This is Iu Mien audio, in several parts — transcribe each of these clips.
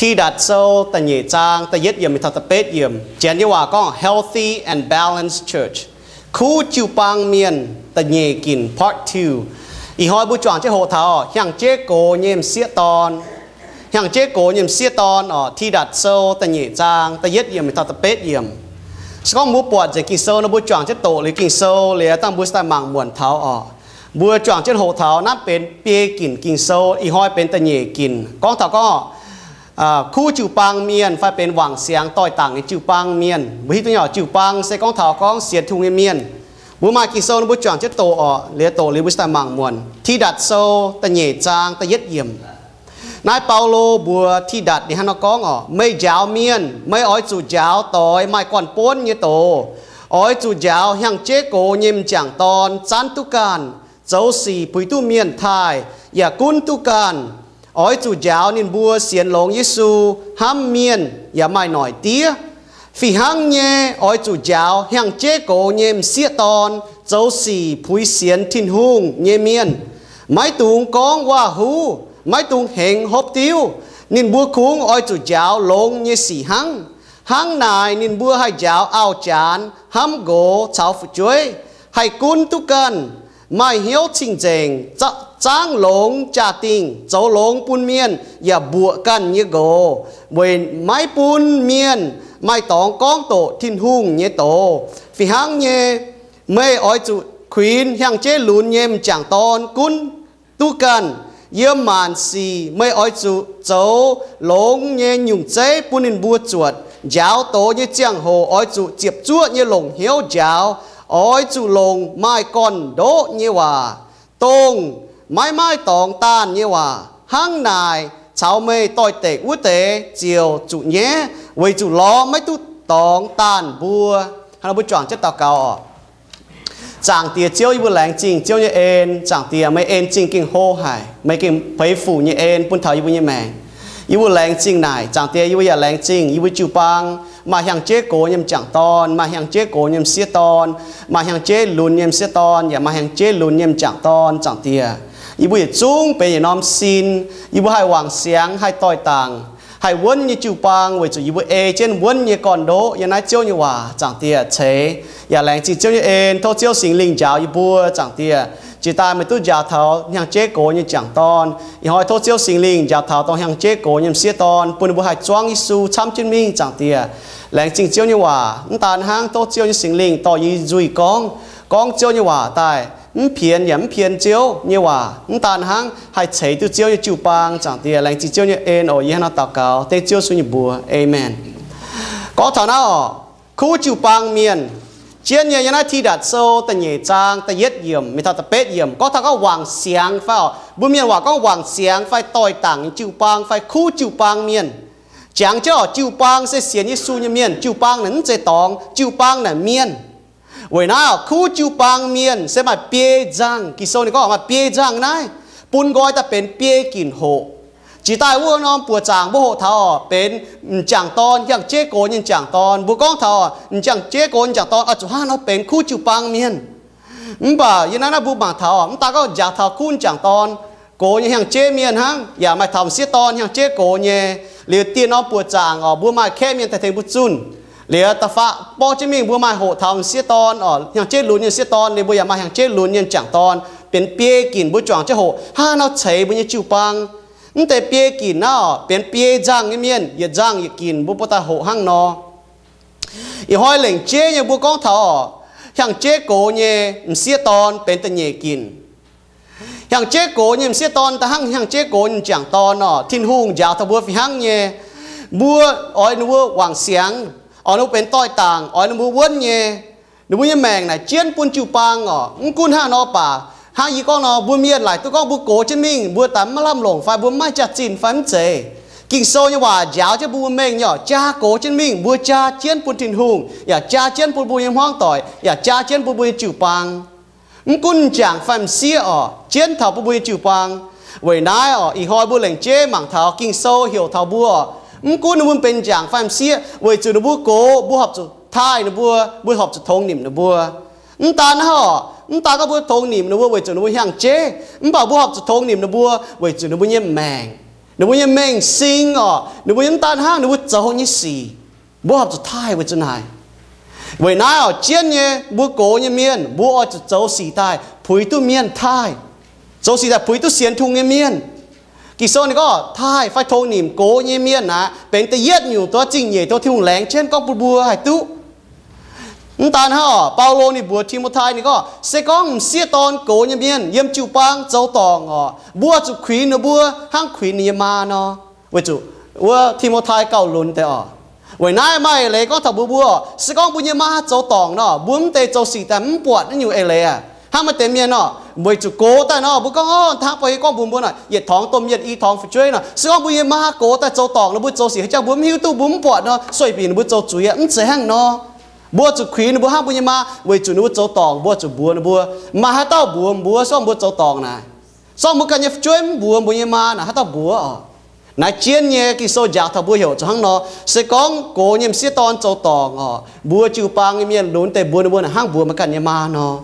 Tidatc Sou da'nyeic zaang da'yietv yiemc mingh taux da'betv yiemc, janx nyei waac gorngv Healthy and Balanced Church, Kuv Jiu-Baang Mienh, da'nyeic ginc, Part Two. Ih hnoi mbuo juangc jienv hoqc taux Hnyangx-Jeiv Gox nyei m'sieqv dorn. Hnyangx-Jeiv Gox nyei m'sieqv dorn oc. Tidatc Sou da'nyeic zaang da'yietv yiemc mingh taux da'betv yiemc. Se gorngv mbuo buatc nzengc Ging-Sou nor, mbuo juangc jienv doqc liuz Ging-Sou liuz, dangh mbuo se daaih mangc muonc taux oc. Mbuo juangc jienv hoqc taux naaiv benx biei ginc Ging-Sou, ih hnoi benx da'nyeic ginc. Gorngv taux gorngv kuv jiu-baang mienh fai benx wangc siangx doix-dangc nyei jiu-baang mienh. Mbuo hiuv duqv nyei, jiu-baang se gorngv taux gorngv sienx Tin-Hungh nyei mienh. Mbuo maaih Ging-Sou nor, mbuo juangc jienv doqc oc. Liuz doqc liuz mbuo se daaih mangc muonc. Tidatc Sou da'nyeic zaang da'yietv yiemc. Naaiv Baulo mbuox Tidatc ninh hnangv nor gorngv oc, Meih njaaux mienh, meih oix zuqc njaaux doix maaih gorn-bonv nyei doz. Oix zuqc njaaux Hnyangx-Jeiv Gox nyei m'jangc dorn zanv duqv ganh, zoux sic puix duqv mienh taaih, yaac gunv duqv ganh. Oix zuqc njaaux ninh mbuo sienx longx Yesu, hnamv mienh, yaac maaih noic diev. Fih hnangv nyei, oix zuqc njaaux Hnyangx-Jeiv Gox nyei m'sieqv dorn zoux sic puix sienx Tin-Hungh nyei mienh. Maiv dungx gorngv waac-huv, maiv dungx hengx hopv diuv. Ninh mbuo kungx oix zuqc njaaux longx nyei sic hnangv. Hnangv naaic ninh mbuo haih njaaux auv-janx, hnamv nqox caux fu'jueiv, haih gunv duqv ganh, maaih hnyouv cing-nzengc, zaangv longx jaa-dingh, zoux longx bun mienh, yaac mbuoqc ganh nyei nqox, weic maiv bun mienh maaih dorngx gorngv doqc Tin-Hungh nyei doz. Fih hnangv nyei, meih oix zuqc kuinx hnyangx-jeiv lunx nyei m'jangc dorn gunv duqv ganh. Yiem maanc sic meih oix zuqc zoux longx nyei nyungc zeiv bun ninh mbuo zuotc. Njaaux doz nyei ziangh hoc oix zuqc ziepc zuoqv nyei longc hnyouv njaaux. Oix zuqc longc maaih gorn-ndoqv nyei waac, dongh maiv maaih dorngx daanh nyei waac. Hnangv naaic, caux meih doix-dekc wuov deix ziouc zuqc nyaiv, weic zuqc lorz maiv duqv dorngx daanh mbuo. Hnangv nor mbuo juangc jienv daux gaux oc. Zaangc Diex Ziouv, yie mbuo laengz zingh Ziouv nyei en. Zaangc Diex, meih en zingh gengh hlo haic. Meih gengh peix fuc nyei en bun taux yie mbuo nyei maengc. Yie mbuo laengz zingh naaic. Zaangc Diex, yie mbuo yaac laengz zingh yie mbuo jiu-baang maaih hnyangx-jeiv gox nyei m'jangc dorn, maaih hnyangx-jeiv gox nyei m'sieqv dorn, maaih hnyangx-jeiv lunx nyei m'sieqv dorn, yaac maaih hnyangx-jeiv lunx nyei m'jangc dorn. Zaangc Diex, yie mbuo yietc zungv benx yietc norm sin. Yie mbuo haih wangc siangx, haih doix-dangc, haih wuonv nyei jiu-baang weic zuqc yie mbuo ei jienv wuonv nyei gorn-ndoqv yiem naaiv Ziouv nyei waac. Zaangc Diex, ceix yaac laengz zingh Ziouv nyei en. Tov Ziouv Singx Lingh njaaux yie mbuo. Zaangc Diex, jiex daaih meih duqv njaaux taux hnyangx-jeiv gox nyei m'jangc dorn. Ih hnoi tov Ziouv Singx Lingh njaaux taux dongh hnyangx-jeiv gox nyei m'sieqv dorn, bun ninh mbuo haih zuangv Yesu camv jienv mingh. Zaangc Diex, laengz zingh Ziouv nyei waac. Mv daan hnangv, tov Ziouv nyei Singx Lingh dorh yie nzuih gorngv, gorngv Ziouv nyei waac daaih, mv pienx yaac mv pienx Ziouv nyei waac. Mv daan hnangv, haih ceix duqv Ziouv nyei jiu-baang. Zaangc Diex, laengz zingh Ziouv nyei en oc. Yie hnangv nor daux gaux dengv Ziouv Yesu nyei mbuox, aamen. Gorngv taux naaiv oc, kuv jiu-baang mienh, jienv nyei yiem naaiv Tidatc Sou da'nyeic zaang da'yietv yiemc mingh taux da'betv yiemc gorngv taux gorngv wangc siangx fai oc, mbuo mienh waac gorngv wangc siangx fai doix-dangc jiu-baang fai kuv jiu-baang mienh. Jangx jienv oc, jiu-baang se sienx Yesu nyei mienh. Jiu-baang naaic mv zeiz dorngx, jiu-baang naaic mienh. Weic naaiv oc, kuv jiu-baang mienh se maaih biei nzangh. Ging-Sou ninh gorngv maaih biei nzangh naaiv bun nqoi daaih benx biei ginc hoqc. Jiex daaih wuov norm buoqc zaangc mbuo hoqc taux oc, benx m'jangc dorn, hnyangx-jeiv gox nyei m'jangc dorn. Mbuo gorngv taux oc, m'jangc-jeiv gox nyei m'jangc dorn oix zuqc hnangv nor benx kuv jiu-baang mienh. Mv baac yiem naaiv naaiv mbuo mangc taux oc, mv daan gorngv njaaux taux kuv m'jangc dorn gox nyei hnyangx-jeiv mienh hnangv, yaac maaih taux m'sieqv dorn hnyangx-jeiv gox nyei. Liuz dieh norm buoqc zaangc oc, mbuo maaih kaeqv mienh daaih tengx mbuo zunh. Liuz da'faanh borqv jienv mingh mbuo maaih hoqc taux m'sieqv dorn oc, hnyangx-jeiv lunx nyei m'sieqv dorn. Liuz mbuo yaac maaih hnyangx-jeiv lunx nyei m'jangc dorn. Benx biei ginc, mbuo juangc jienv hoqc hnangv nor ceix mbuo nyei jiu-baang. Mv deix biei ginc naaiv oc, benx biei nzangh nyei mienh, yietc nzangh yietc ginc mbuo buatc daaih hoqc hnangv nor. Ih hnoi lengc jeiv nyei mbuo gorngv taux oc, hnyangx-jeiv gox nyei m'sieqv dorn benx da'nyeic ginc. Hnyangx-jeiv gox nyei m'sieqv dorn da'hnangv hnyangx-jeiv gox nyei m'jangc dorn oc, Tin-Hungh njaaux taux mbuo fih hnangv nyei. Mbuo oix ninh mbuo wangc siangx, oix ninh mbuo benx doix-dangc, oix ninh mbuo wuonv nyei. Ninh mbuo nyei maengc naaic jienv bun jiu-baang oc. Mv gunv hnangv nor baac, hnangv yie gorngv nor, mbuo mienh laaic duqv gorngv mbuo gox jienv mingh, mbuo daaih maiv lamh longc fai mbuo maiv jaax-zinh fai mv zeiz. Ging-Sou nyei waac njaaux jienv mbuo, mbuo mengh nyei oc, jaa gox jienv mingh, mbuo jaa jienv bun Tin-Hungh, yaac jaa jienv bun mbuo nyei hmuangv doic, yaac jaa jienv bun mbuo nyei jiu-baang. Mv gunv m'jangc fai m'sieqv oc, jienv taux bun mbuo nyei jiu-baang. Weic naaiv oc, ih hnoi mbuo lengc jeiv mangc taux Ging-Sou heuc taux mbuo oc, mv gunv ninh mbuo benx m'jangc fai m'sieqv, weic zuqc ninh mbuo gox, mbuo horpc zuqc taaih ninh mbuo, mbuo horpc zuqc tongx nimc ninh mbuo. Mv daan hnangv oc, mv daan gorngv mbuo tongx nimc ninh mbuo weic zuqc ninh mbuo hnyangx-jeiv, mv baac mbuo horpc zuqc tongx nimc ninh mbuo weic zuqc ninh mbuo nyei maengc. Ninh mbuo nyei mengh sing orqc, ninh mbuo nyei mv daan hnangv, ninh mbuo zoux nyei sic, mbuo horpc zuqc taaih weic zuqc naaic. Weic naaiv orqc, jienv nyei mbuo gox nyei mienh, mbuo oix zuqc zoux sic daaih puix duqv mienh taaih, zoux sic daaih puix duqv sienx Tin-Hungh nyei mienh. Ging-Sou ninh gorngv taaih fai tongx nimc gox nyei mienh naaic benx da'yietv nyungc duqv zingh nyeic, duqv Tin-Hungh laengz jienv gorngv bun mbuo haih duqv. Mv daan hnangv orqc, Baulo ninh mbuox Ti^mo^tai ninh gorngv, se gorngv m'sieqv dorn gox nyei mienh yiem jiu-baang zoux dorngc orqc, mbuo zuqc kuinx ninh mbuo hnangv kuinx ninh nyei maa nor. Weic zuqc wuov Ti^mo^tai gauh lunx deix orqc. Weic naaiv maaih eix leiz gorngv taux mbuo, mbuo orqc, se gorngv mbuo nyei maa zoux dorngc nor, mbuo mv deix zoux sic daaih mv buatc naaiv nyungc eix leiz aac. Hnangv maaih deix mienh nor, weic zuqc gox daaih nor, mbuo gorngv, hnangv ba'hei gorngv mbuox mbuo nor, yietc torngx domh mienh i torngx fu'jueiv nor, se gorngv mbuo nyei maa gox daaih zoux dorngc nor, mbuo zoux sic haaix jangx mbuo mv hiuv duqv, mbuo mv buatc nor, sueih binc ninh mbuo zoux zuiz aqv, mv zeiz hnangv nor. Mbuo zuqc kuinx ninh mbuo hnangv mbuo nyei maa, weic zuqc ninh mbuo zoux dorngc, mbuo zuqc mbuox ninh mbuo. Maaih haaix dauh mbuox mbuo, se gorngv mbuo zoux dorngc naaic, se gorngv mbuo ganh nyei fu'jueiv mv mbuox mbuo nyei maa naaic, haaix dauh mbuox orqc? Naaiv jienv nyei Ging-Sou njaaux taux mbuo heuc zuqc hnangv nor, se gorngv gox nyei m'sieqv dorn zoux dorngc orqc, mbuo jiu-baang nyei mienh lunx deix mbuox ninh mbuo naaic hnangv mbuox meih ganh nyei maa nor.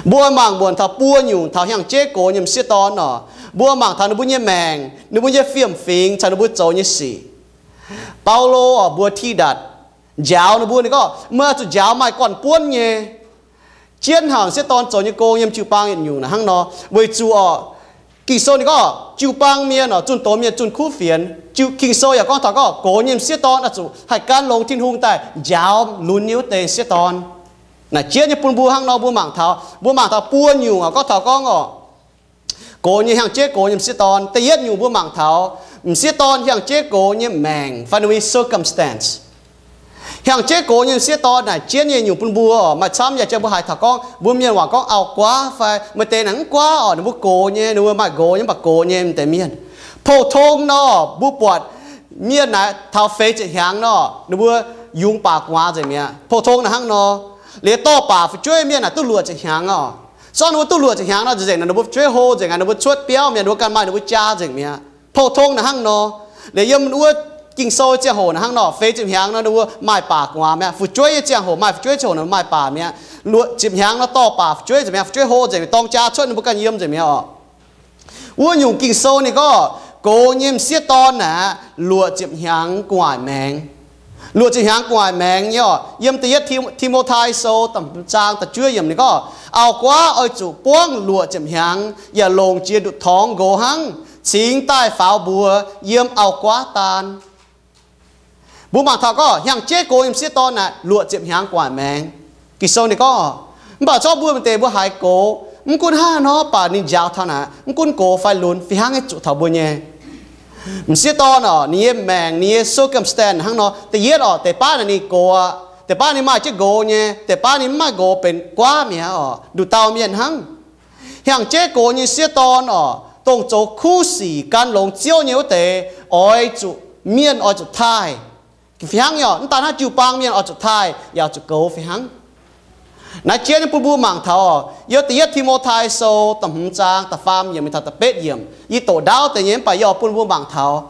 Mbuo mangc muonc taux buo nyungc taux hiaang-jeiv gox nyei m'sieqv dorn orqc, mbuo mangc taux ninh mbuo nyei maengc, ninh mbuo nyei fiem-fingx caux ninh mbuo zoux nyei sic. Baulo orqc mbuox Tidatc njaaux ninh mbuo, ninh gorngv, meih oix zuqc njaaux maaih gorn-buonv nyei. Jienv haic m'sieqv dorn zoux nyei gong yiem jiu-baang yietc nyungc naaic hnangv nor, weic zuqc orqc, Ging-Sou ninh gorngv jiu-baang mienh orqc, zunh doz mienh zunh kuv fienx. Ging-Sou yaac gorngv taux gorngv gox nyei m'sieqv dorn oix zuqc haih gan longx Tin-Hungh daaih njaaux lunx nyei wuov deix m'sieqv dorn. Naaic jienv nyei bun mbuo hnangv nor, mbuo mangc taux, mbuo mangc taux buo nyungc orqc, gorngv taux gorngv orqc, gox nyei, hiaang-jeiv gox nyei m'sieqv dorn. Da'yietv nyungc mbuo mangc taux m'sieqv dorn hiaang-jeiv gox nyei maengc fai ninh mbuo nyei circumstance. Hiaang-jeiv gox nyei m'sieqv dorn naaic jienv nyei nyungc bun mbuo orqc, maaih camv yaac jang mbuo haiz taux gorngv mbuo mienh waac gorngv auv-guaav fai maaih deix naaic mv guaav orqc, ninh mbuo gox nyei, ninh mbuo maaih nqox nyei mv baac gox nyei m'deix mienh. Pou-tong nor mbuo buatc mienh naaic taux feix ziepc hnyangx nor ninh mbuo yungz baac gu'nguaaz nzengc mi'aqv. Pou-tong naaic hnangv nor. Liuz dorh baac fu'jueiv mienh naaic duqv luoqc ziepc hnyangx orqc. Sorng ninh mbuo duqv luoqc ziepc hnyangx nor, nzengc naaic ninh mbuo fu'jueiv hlo nzengc aqv, ninh mbuo cuotv biauv mi'aqv, ninh mbuo ganh maaih ninh mbuo jaa nzengc mi'aqv. Pou-tong naaic hnangv nor. Liuz yiem wuov Ging-Sou ziangh hoc naaic hnangv nor, feix ziepc hnyangx nor ninh mbuo maaih baac gu'nguaaz mi'aqv. Fu'jueiv nyei ziangh hoc maaih fu'jueiv ziangh hoc nor maaih baac mi'aqv. Luoqc ziepc hnyangx nor dorh baac fu'jueiv nzengc mi'aqv, fu'jueiv hlo nzengc mi'aqv, dorng jaa cuotv ninh mbuo ganh yiem nzengc mi'aqv orqc. Wuov nyungc Ging-Sou ninh gorngv gox nyei m'sieqv dorn naaic luoqc ziepc hnyangx gu'nguaaic maengx. Luoqc ziepc hnyangx gu'nguaaic maengx nyei orqc. Yiem da'yietv Ti^mo^tai Sou da'hmz zaang da'juov yiemc ninh gorngv, auv-guaav oix zuqc buangv luoqc ziepc hnyangx yaac longc jiex nduqc torngx nqox hnangv, cingx daaih faaux mbuox yiem auv-guaav daan. Mbuo mangc taux gorngv hiaang-jeiv gox nyei m'sieqv dorn naaic luoqc ziepc hnyangx gu'nguaaic maengx. Ging-Sou ninh gorngv, mv baac zorqv mbuo maaih deix mbuo haiz gox, mv gunv hnangv nor, mv baac ninh njaaux taux naaic, mv gunv gox fai lunx fih hnangv nyei zuqc taux mbuo nyei. M'sieqv dorn orqc, ninh nyei maengc, ninh nyei circumstance hnangv nor, da'yietv orqc, deix baav naaic ninh gox aqv, deix baav ninh maaih jienv nqox nyei, deix baav ninh mv maaih nqox benx guaav mi'aqv orqc, nduqc dauh mienh hnangv. Hiaang-jeiv gox nyei m'sieqv dorn orqc, dongh zoux kuv sic gan longx Ziouv nyei wuov deix, oix zuqc, mienh oix zuqc taaih. Fih hnangv nyei orqc, mv daan hnangv jiu-baang mienh oix zuqc taaih, yaac zuqc goux fih hnangv. Naaiv jienv nyei bun mbuo mangc taux orqc, yiem da'yietv Ti^mo^tai Sou da'hmz zaang da'faam yiemc mingh taux da'betv yiemc, yie doqc ndaauv deix nyei, mv baac yie oix bun mbuo mangc taux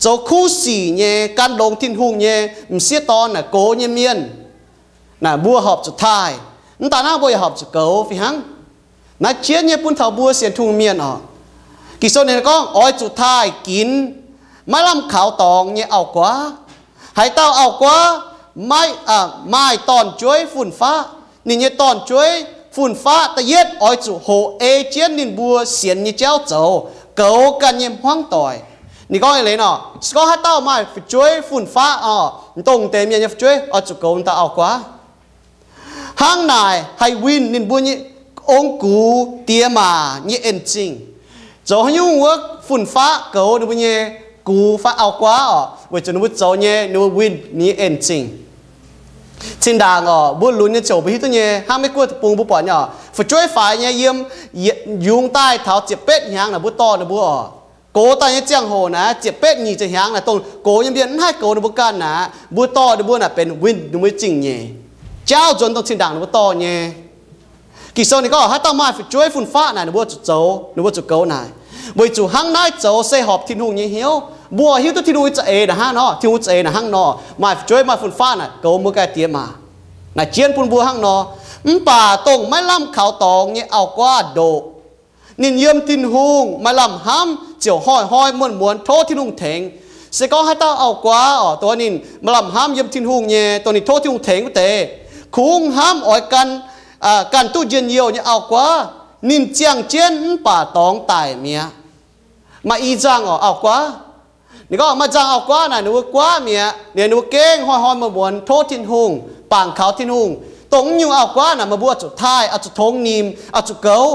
zoux kuv sic nyei, gan longx Tin-Hungh nyei m'sieqv dorn naaic gox nyei mienh, naaic mbuo horpc zuqc taaih. Mv daan hnangv, mbuo yaac horpc zuqc goux fih hnangv. Naaiv jienv nyei bun taux mbuo sienx Tin-Hungh mienh orqc. Ging-Sou ninh gorngv oix zuqc taaih ginx maiv lamh kaux dorngx nyei auv-guaav. Haaix dauh auv-guaav maiv, maaih dorn-jueiv fun-faqv, ninh nyei dorn-jueiv fun-faqv da'yietv oix zuqc hoqc ei jienv ninh mbuo sienx nyei jauv zoux, goux ganh nyei hmuangv doic. Ninh gorngv eix leiz nor, se gorngv haaix dauh maaih fu'jueiv fun-faqv orqc, dongh deix mienh nyei fu'jueiv, oix zuqc goux dauh auv-guaav. Hnangv naaic haih winh ninh mbuo nyei ong-gux diex maac nyei en-zingh. Zoux haaix nyungc wuov fun-faqv goux ninh mbuo nyei gux fai auv-guaav orqc, weic zuqc ninh mbuo zoux nyei ninh mbuo winh ninh nyei en-zingh. Zinh ndaangc orqc, mbuo lunx nyei ziouc mbuo hiuv duqv nyei, hnangv Meiv Guoqv deic-bung mbuo buatc nyei orqc, fu'jueiv faix nyei yiem, yungz daaih taux ziepc betv hnyangx naaic mbuo dorh ninh mbuo orqc, gox daaih nyei ziangh hoc naaic ziepc betv nyic ziepc hnyangx naaic dongh gox nyei mienh mv haih goux ninh mbuo ganh naaic, mbuo dorh ninh mbuo naaic benx winh ninh mbuo zingh nyeic. Jaauv nzuonx dongh zinh ndaangc ninh mbuo dorh nyei. Ging-Sou ninh gorngv haaix dauh maaih fu'jueiv fun-faqv naaic ninh mbuo zuqc zoux, ninh mbuo zuqc goux naaic, weic zuqc hnangv naaiv zoux se horpc Tin-Hungh nyei hnyouv. Mbuo hiuv duqv Tin-Hungh nyei za'eix naaic hnangv nor, Tin-Hungh za'eix naaic hnangv nor, maaih fu'jueiv maaih fun-faqv naaic goux mbuo ganh diex maac. Naaic jienv bun mbuo hnangv nor. Mv baac dongh maiv lamh kaux dorngx nyei auv-guaav ndoqc, Ninh yiem Tin-Hungh maaih lamh hnamv ziouc hnoi-hnoi muonz-muonz tov Tin-Hungh tengx. Se gorngv haaix dauh auv-guaav oc, dongh ninh maaih lamh hnamv yiem Tin-Hungh nyei, dongh ninh tov Tin-Hungh tengx wuov deix, kungx hnamv oix gan, ganh duqv njien-youh nyei auv-guaav, ninh ziangh jienv mv baac dorngx daic mi'aqv. Maaih i nzangh oc, auv-guaav. Ninh gorngv maaih nzangh auv-guaav naaic ninh mbuo guaav mi'aqv, ninh mbuo gengh hnoi-hnoi muonz-muonz tov Tin-Hungh, bangc kaux Tin-Hungh. Dongh mv nyungc auv-guaav naaic meih mbuo zuqc taaih, oix zuqc tongx nimc, oix zuqc goux.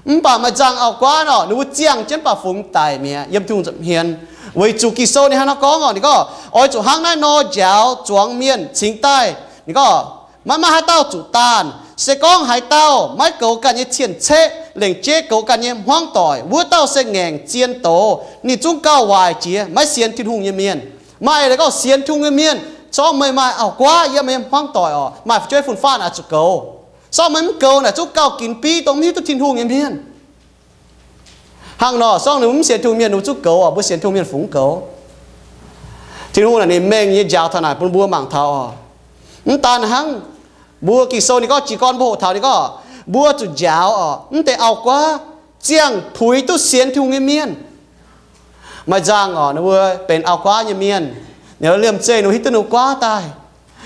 Mv baac maaih nzangh auv-guaav oc, ninh mbuo ziangh jienv mv baac fungx daic mi'aqv yiem Tin-Hungh nza'hmien. Weic zuqc Ging-Sou ninh hnangv naaiv gorngv oc, ninh gorngv oix zuqc hnangv naaiv nor njaaux zuangx mienh cingx daaih. Ninh gorngv maiv maaih haaix dauh zuqc daanh. Se gorngv haaix dauh maiv goux ganh nyei cien-ceqv, lengc jeiv goux ganh nyei hmuangv doic, wuov dauh se ngaengc zien doz, ninh zungv gauh waaic jiex maiv sienx Tin-Hungh nyei mienh. Maaih leiz gorngv sienx Tin-Hungh nyei mienh, se gorngv meih maaih auv-guaav yiem meih nyei hmuangv doic oc, maaih fu'jueiv fun-faqv naaic zuqc goux. Se gorngv meih mv goux naaic zungv gauh ginx biv dongh mv hiuv duqv Tin-Hungh nyei mienh. Hnangv nor, se gorngv ninh mv sienx Tin-Hungh mienh, ninh zungv goux oc. Mbuo sienx Tin-Hungh mienh fungx goux. Tin-Hungh naaic ninh mengh nyei njaaux taux naaic bun mbuo mangc taux oc. Mv daan hnangv, mbuo Ging-Sou ninh gorngv jiez gorn mbuo hoqc taux ninh gorngv mbuo zuqc njaaux oc, mv deix auv-guaav ziangh puix duqv sienx Tin-Hungh nyei mienh. Maaih nzangh oc, ninh mbuo benx auv-guaav nyei mienh, ninh mbuo liemh zeih ninh mbuo hiuv duqv ninh mbuo guaav daaih.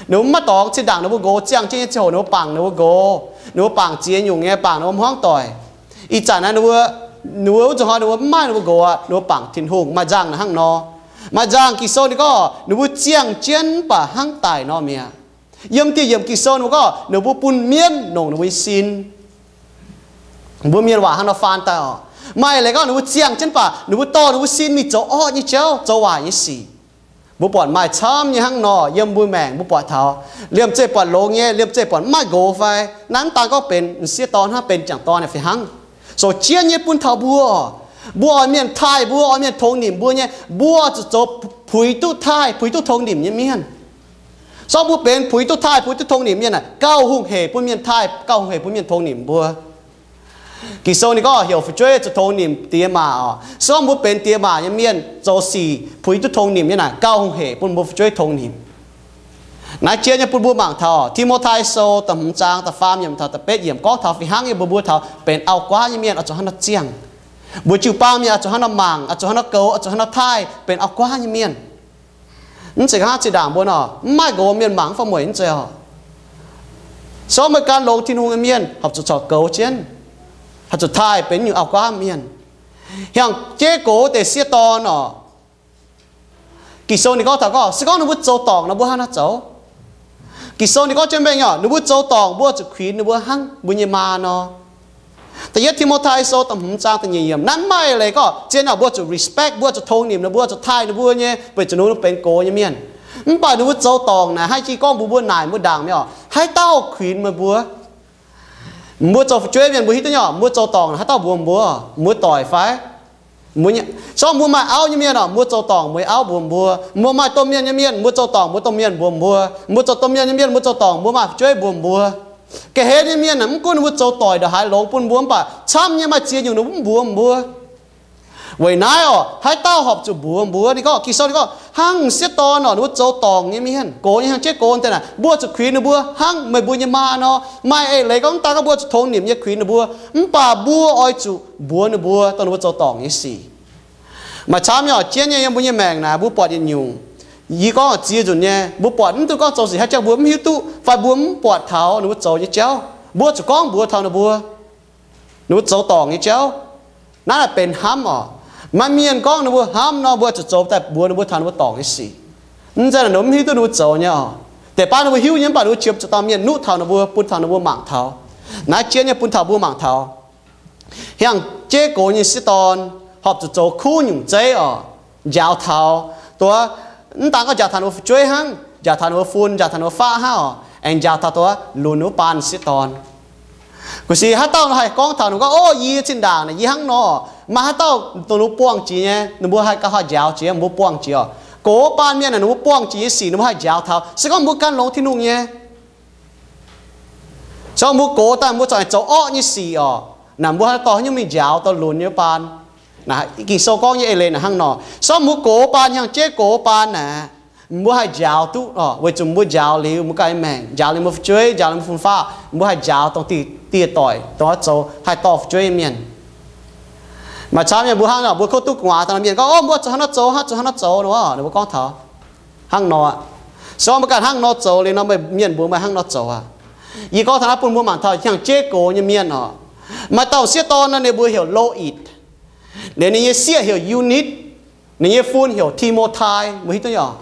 Ninh mbuo mv maaih dorngx, zinh ndaangc ninh mbuo nqox ziangh jienv nyei ziangh hoc ninh mbuo bangc ninh mbuo nqox, ninh mbuo bangc ziex nyungc nyei, bangc ninh mbuo hmuangv doic. Ih zanc naaiv ninh mbuo, ninh mbuo wuov nzunc hnoi ninh mbuo mv maaih ninh mbuo nqox aqv, ninh mbuo bangc Tin-Hungh. Maaih nzangh naaic hnangv nor. Maaih nzangh Ging-Sou ninh gorngv ninh mbuo ziangh jienv mv baac hnangv daic nor mi'aqv. Yiem dieh yiemc Ging-Sou ninh mbuo gorngv ninh mbuo bun mienv longc ninh mbuo nyei sin. Mbuo mienh waac hnangv nor faan daaih oc. Maaih leiz gorngv ninh mbuo ziangh jienv mv baac ninh mbuo dorh ninh mbuo sin mingh zoux orqv nyei jauv, zoux waaic nyei sic. Mbuo buatc maaih camv nyei hnangv nor yiem mbuo maengc mbuo buatc taux. Liemh zeih buatc longx nyei, liemh zeih buatc mv maaih nqox fai? Naaiv mv daan gorngv benx m'sieqv dorn hnangv, benx m'jangc dorn yaac fih hnangv. Zoux jienv nyei bun taux mbuo. Mbuo oix mienh taaih mbuo, oix mienh tongx nimc mbuo nyei, mbuo zuqc zoux puix duqv taaih, puix duqv tongx nimc nyei mienh. Se gorngv mbuo benx puix duqv taaih, puix duqv tongx nimc mienh naaic, gauh hungh hec bun mienh taaih, gauh hungh hec bun mienh tongx nimc mbuo. Ging-Sou ninh gorngv heuc fu'jueiv zuqc tongx nimc diex maac oc. Se gorngv mbuo benx diex maac nyei mienh, zoux sic puix duqv tongx nimc nyei naaic, gauh hungh hec bun mbuo fu'jueiv tongx nimc. Naaiv jien nyei bun mbuo mangc taux Ti^mo^tai Sou da'hmz zaang da'faam yiemc taux da'betv yiemc gorngv taux fih hnangv nyei mbuo, mbuo taux benx auv-guaav nyei mienh oix zuqc hnangv nor ziangh. Mbuo jiu-baang mienh oix zuqc hnangv nor mangc, oix zuqc hnangv nor goux, oix zuqc hnangv nor taaih benx auv-guaav nyei mienh. Mv zeiz hnangv zinh ndaangc mbuo nor mv maaih nqox mienh mangc mv fai mueic, mv zeiz oc. Se gorngv meih gan longx Tin-Hungh nyei mienh, horpc zuqc corc goux jienv, horpc zuqc taaih benx nyungc auv-guaav mienh. Hiangx jeiv gox deix sieqv dorn oc. Ging-Sou ninh gorngv taux gorngv se gorngv ninh mbuo zoux dorngc nor mbuo hnangv haaix nor zoux? Ging-Sou ninh gorngv jienv mengh oc, ninh mbuo zoux dorngc mbuo zuqc kuinx ninh mbuo hnangv mbuo nyei maa nor. Da'yietv Ti^mo^tai Sou da'hmz zaang da'nyeic yiemc naaiv maaih leiz gorngv zien oc, mbuo zuqc respect, mbuo zuqc tongx nimc ninh mbuo, zuqc taaih ninh mbuo nyei, weic zuqc ninh mbuo benx gox nyei mienh. Mv baac ninh mbuo zoux dorngc naaic hnangv jiex gorngv mbuox mbuo naaic mbuo ndaangc mi'aqv oc, haaix dauh kuinx meih mbuo? Mbuo zoux fu'jueiv mienh mbuo hiuv duqv nyei oc, mbuo zoux dorngc haaix dauh mbuox mbuo? Mbuo doic fai? Se gorngv mbuo maaih auv nyei mienh oc, mbuo zoux dorngc mbuo nyei auv mbuox mbuo. Mbuo maaih domh mienh nyei mienh, mbuo zoux dorngc mbuo domh mienh mbuox mbuo. Mbuo zoux domh mienh nyei mienh, mbuo zoux dorngc mbuo maaih fu'jueiv mbuox mbuo. Ga'hlen nyei mienh aeqv, mv gunv ninh mbuo zoux doic ndongc haaix longx bun mbuo, mv baac camv nyei maaih ziex nyungc ninh mbuo mv mbuox mbuo. Weic naaiv oc, haaix dauh horpc zuqc mbuox mbuo? Ninh gorngv, Ging-Sou ninh gorngv hnangv m'sieqv dorn oc, ninh mbuo zoux dorngc nyei mienh, gox nyei, hiangx jeiv gox deix naaic, mbuo zuqc kuinx ninh mbuo hnangv meih mbuo nyei maa nor. Maaih eix leiz gorngv mv daan gorngv mbuo zuqc tongx nimc nyei kuinx ninh mbuo, mv baac mbuo oix zuqc mbuox ninh mbuo dongh ninh mbuo zoux dorngc nyei sic. Maaih camv nyei oc, jienv nyei yiem mbuo nyei maengc naaic mbuo buatc yietc nyungc. Yie gorngv ziex nzunc nyei, mbuo buatc mv duqv gorngv zoux sic haaix jauv mbuo mv hiuv duqv fai mbuo mv buatc taux ninh mbuo zoux nyei jauv, mbuo zuqc gorngv mbuox taux ninh mbuo, ninh mbuo zoux dorngc nyei jauv. Naaiv naaic benx hnamv oc. Maaih mienh gorngv ninh mbuo hnamv nor, mbuo zuqc zoux daaih mbuox ninh mbuo taux ninh mbuo dorngc nyei sic. Mv zeiz naaic ninh mbuo mv hiuv duqv ninh mbuo zoux nyei oc. Deix baav ninh mbuo hiuv nyei, mv baac ninh mbuo qiemx zuqc dauh mienh nuqv taux ninh mbuo, bun taux ninh mbuo mangc taux. Naaiv jienv nyei bun taux mbuo mangc taux hiangx jeiv gox nyei m'sieqv dorn horpc zuqc zoux kuv nyungc zeiv oc, njaaux taux, duqv, mv daan gorngv njaaux taux ninh mbuo fu'jueiv hnangv, njaaux taux ninh mbuo fun, njaaux taux ninh mbuo faqv hnangv oc, aengx njaaux taux duqv lunx wuov baan m'sieqv dorn. Gu'six haaix dauh haih gorngv taux ninh gorngv, O, yie zinh ndaangc naaic yie hnangv nor. Maaih haaix dauh dongh ninh mbuo buangh jiex nyei, ninh mbuo haih gauh haih njaaux jiex, mbuo buangh jiex oc. Gox baan mienh naaic ninh mbuo buangh jiex nyei sic ninh mbuo haih njaaux taux, se gorngv mbuo gan longx Tin-Hungh nyei. Se gorngv mbuo gox daaih mbuo zungv zoux orqv nyei sic oc, naaic mbuo haih dorh haaix nyungc mingh njaaux dorh lunx nyei baan? Ging-Sou gorngv nyei eix leiz naaic hnangv nor. Se gorngv mbuo gox baan, hiangx jeiv gox baan naaic, mbuo haih njaaux duqv oc, weic zuqc mbuo njaaux liuz mbuo ganh nyei maengc, njaaux liuz mbuo fu'jueiv, njaaux liuz mbuo fun-faqv, mbuo haih njaaux dongh dieh, dieh doic, dongh zuqc haih dorh fu'jueiv nyei mienh. Maaih camv nyei mbuo hnangv nor, mbuo kov duqv gu'nguaaz daaih mienh gorngv, Ov, mbuo zuqc hnangv nor zoux, hnangv zuqc hnangv nor zoux nor, ninh mbuo gorngv taux hnangv nor. Se gorngv mbuo ganh hnangv nor zoux liuz nor, meih mienh mbuox meih hnangv nor zoux aqv. Yie gorngv taux naaiv bun mbuo mangc taux hiaang jeiv gox nyei mienh oc. Maaih dauh m'sieqv dorn nor, ninh mbuox heuc Lo^itc. Liuz ninh nyei sieqv heuc Yu^nitv. Ninh nyei fun heuc Ti^mo^tai. Mbuo hiuv duqv nyei oc.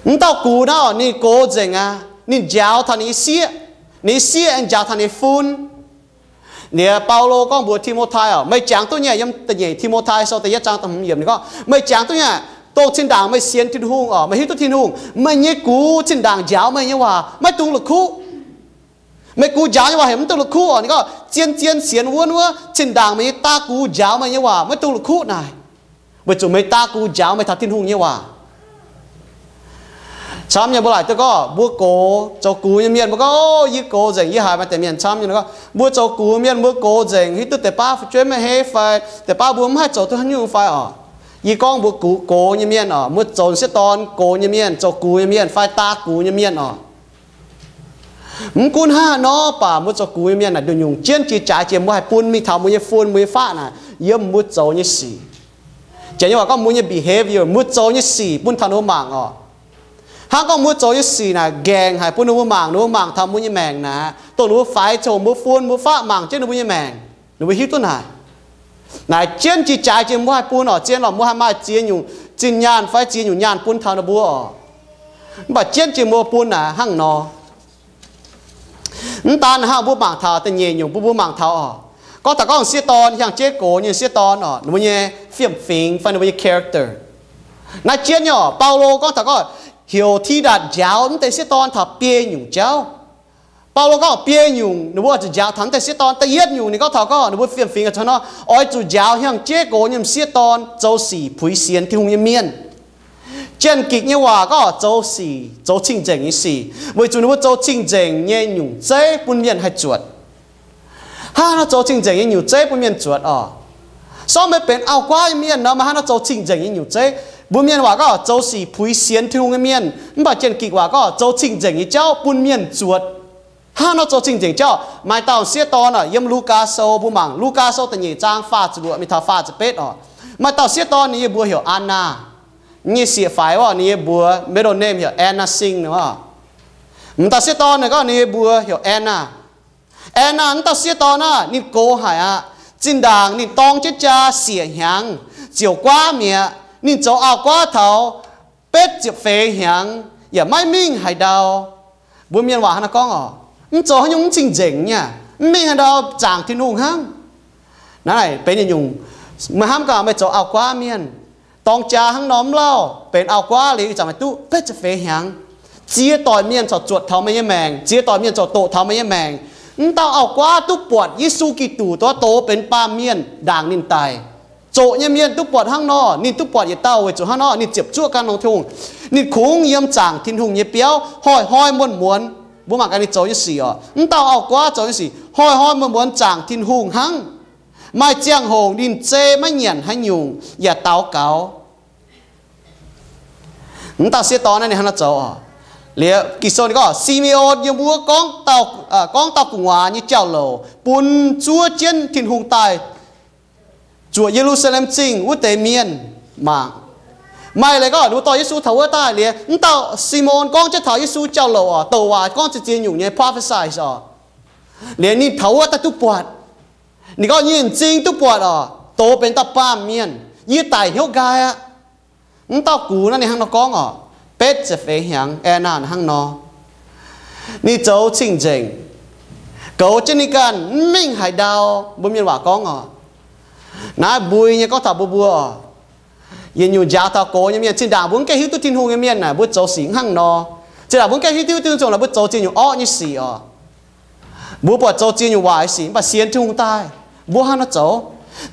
M'dauh gux naaiv oc, ninh gox nzengc aqv. Ninh njaaux taux ninh nyei sieqv. Ninh nyei sieqv aengx njaaux taux ninh nyei fun. Liuz Baulo gorngv mbuox Ti^mo^tai oc, meih jangx duqv nyei, yiem da'nyeic Ti^mo^tai sou da'yietv zaang da'hmz yiemc ninh gorngv, meih jangx duqv nyei, dongh zinh ndaangc meih sienx Tin-Hungh oc, meih hiuv duqv Tin-Hungh, meih nyei gux zinh ndaangc njaaux meih nyei waac maiv dungx la'kuqv. Meih gux njaaux nyei waac heuc maiv dungx la'kuqv oc. Ninh gorngv zien-zien sienx wuonv wuov, zinh ndaangc meih nyei daa gux njaaux meih nyei waac maiv dungx la'kuqv naaic, weic zuqc meih daa gux njaaux meih taux Tin-Hungh nyei waac. Camv nyei mbuo laaic duqv gorngv mbuo gox, zoux gux nyei mienh mbuo gorngv, Yie gox nzengc, yie haiz maaih deix mienh camv nyei gorngv, mbuo zoux gux mienh mbuo gox nzengc, hiuv duqv deix baav fu'jueiv maiv heiv fai deix baav mbuo mv haih zoux duqv haaix nyungc fai oc. Yie gorngv mbuo gox nyei mienh oc, mbuo zoux m'sieqv dorn gox nyei mienh, zoux gux nyei mienh fai daa gux nyei mienh oc, mv gunv hnangv haaix nor baac mbuo zoux gux nyei mienh naaic, nduqc nyungc jienv jiex jaaix jiex mbuo haih bun mingh taux mbuo nyei fun, mbuo nyei faqv naaic yiem mbuo zoux nyei sic. Janx nyei waac gorngv mbuo nyei behavior, mbuo zoux nyei sic bun taux ninh mbuo mangc oc. Hnangv gorngv mbuo zoux nyei sic naaic nqaengc haic bun ninh mbuo mangc, ninh mbuo mangc taux mbuo nyei maengc naaic, dongh ninh mbuo faix ziangh hoc mbuo fun, mbuo faqv mangc jienv ninh mbuo nyei maengc, ninh mbuo hiuv duqv naaic. Naaic jienv jiex jaaix jiex mbuo haih bun oc. Zien lorqc, mbuo haih maaih ziex nyungc zinh nyaanh fai ziex nyungc nyaanh bun taux ninh mbuo oc. Mv baac jienv jiex mbuo bun naaic hnangv nor. Mv daan hnangv, mbuo mangc taux da'nyeic nyungc bun mbuo mangc taux oc. Gorngv taux gorngv m'sieqv dorn, hiaang jeiv gox nyei m'sieqv dorn oc, ninh mbuo nyei fiem-fingx fai ninh mbuo nyei character. Naaiv jienv nyei oc, Baulo gorngv taux gorngv heuc Tidatc njaaux mv deix m'sieqv dorn taux biei nyungc jauv. Baulo gorngv biei nyungc ninh mbuo oix zuqc njaaux taux mv deix m'sieqv dorn. Da'yietv nyungc ninh gorngv taux gorngv ninh mbuo fiem-fingx oix zuqc hnangv nor, oix zuqc njaaux hiaang jeiv gox nyei m'sieqv dorn zoux sic puix sienx Tin-Hungh nyei mienh. Janx-Gikc nyei waac gorngv zoux sic, zoux cing-nzengc nyei sic, weic zuqc ninh mbuo zoux cing-nzengc nyei nyungc zeiv bun mienh haih zuotc. Hnangv nor zoux cing-nzengc nyei nyungc zeiv bun mienh zuotc oc. Sortv meih benx auv-guaav nyei mienh nor, meih hnangv nor zoux cing-nzengc nyei nyungc zeiv. Mbuo mienh waac gorngv zoux sic puix sienx Tin-Hungh nyei mienh, mv baac Janx-Gikc waac gorngv zoux cing-nzengc nyei jauv bun mienh zuotc. Hnangv nor zoux cing-nzengc jauv, maaih dauh m'sieqv dorn oc, yiem Lugaa Sou mbuo mangc, Lugaa Sou da'nyeic zaang faah ziepc luoqc mingh taux faah ziepc betv oc. Maaih dauh m'sieqv dorn ninh nyei mbuox heuc Annaa. Nyei sieqv-faix oc, ninh nyei mbuox middle name heuc Annaa Sing oc. M'dauh m'sieqv dorn ninh gorngv ninh nyei mbuox heuc Annaa. Annaa mv dauh m'sieqv dorn aah, ninh gox haic aqv. Zinh ndaangc ninh dorng jienv jaa siec hnyangx, ziouc guaav mi'aqv. Ninh zoux auv-guaav taux betv ziepc feix hnyangx yaac maiv mingh haaix ndau. Mbuo mienh waac hnangv naaiv gorngv oc, mv zoux haaix nyungc mv cing-nzengc nyei, mv mingh haaix ndau zaangc Tin-Hungh hnangv. Naaiv benx yietc nyungc, meih hnamv gaax meih zoux auv-guaav mienh, dorng jaa hnangv nor mv lauh, benx auv-guaav liuz ih zanc meih duqv betv ziepc feix hnyangx, ziex doic mienh corc zuotc taux meih nyei maengc, ziex doic mienh corc doqc taux meih nyei maengc. Mv dauh auv-guaav duqv buatc Yesu Giduc duqv doz benx baamh mienh ndaangc ninh daic. Zoqc nyei mienh duqv buatc hnangv nor, ninh duqv buatc yietc dauh weic zuqc hnangv nor ninh ziepc zuoqv gan longx Tin-Hungh. Ninh kungx yiem zaangc Tin-Hungh nyei biauv hnoi-hnoi muonz-muonz. Mbuo mangc gaax ninh zoux nyei sic oc. Mv dauh auv-guaav zoux nyei sic hnoi-hnoi muonz-muonz zaangc Tin-Hungh hnangv. Maaih ziangh hoc ninh zei maiv nyanc haaix nyungc yaac daux gaux. Mv dauh m'sieqv dorn naaiv ninh hnangv naaiv zoux oc. Liuz Ging-Sou ninh gorngv Si^me^on yiem wuov gorngv dauh, gorngv dauh gu'nguaaz nyei jauv-louc bun zuov jienv Tin-Hungh daaih zuoqc Ye^lu^saa^lem Zingh wuov deix mienh mangc. Maaih leiz gorngv ninh mbuo dorh Yesu taux wuov daaih liuz, mv dauh Si^me^on gorngv jienv taux Yesu jauv-louc oc, douc waac gorngv ziex ziex nyungc nyei prophesy oc. Liuz ninh taux wuov daaih duqv buatc. Ninh gorngv, Yie m'zing duqv buatc oc, doz benx dauh baamh mienh. Yie daic hnyouv nqaai aqv. Mv dauh gux naaiv ninh hnangv nor gorngv oc. Betv ziepc feix hnyangx, Annaa hnangv nor. Ninh zoux cing-nzengc, goux jienv ninh ganh mv mingh haaix ndau. Mbuo mienh waac gorngv oc, naaiv mbui nyei gorngv taux mbuo mbuo oc. Yietc nyungc njaaux taux gox nyei mienh, zinh ndaangc mbuo mv gaengh hiuv duqv Tin-Hungh nyei mienh naaic, mbuo zoux sic mv hnangv nor. Zinh ndaangc mbuo mv gaengh hiuv duqv Tin-Hungh, mbuo zoux ziex nyungc orqv nyei sic oc. Mbuo buatc zoux ziex nyungc waaic sic mv baac sienx Tin-Hungh daaih, mbuo hnangv nor zoux.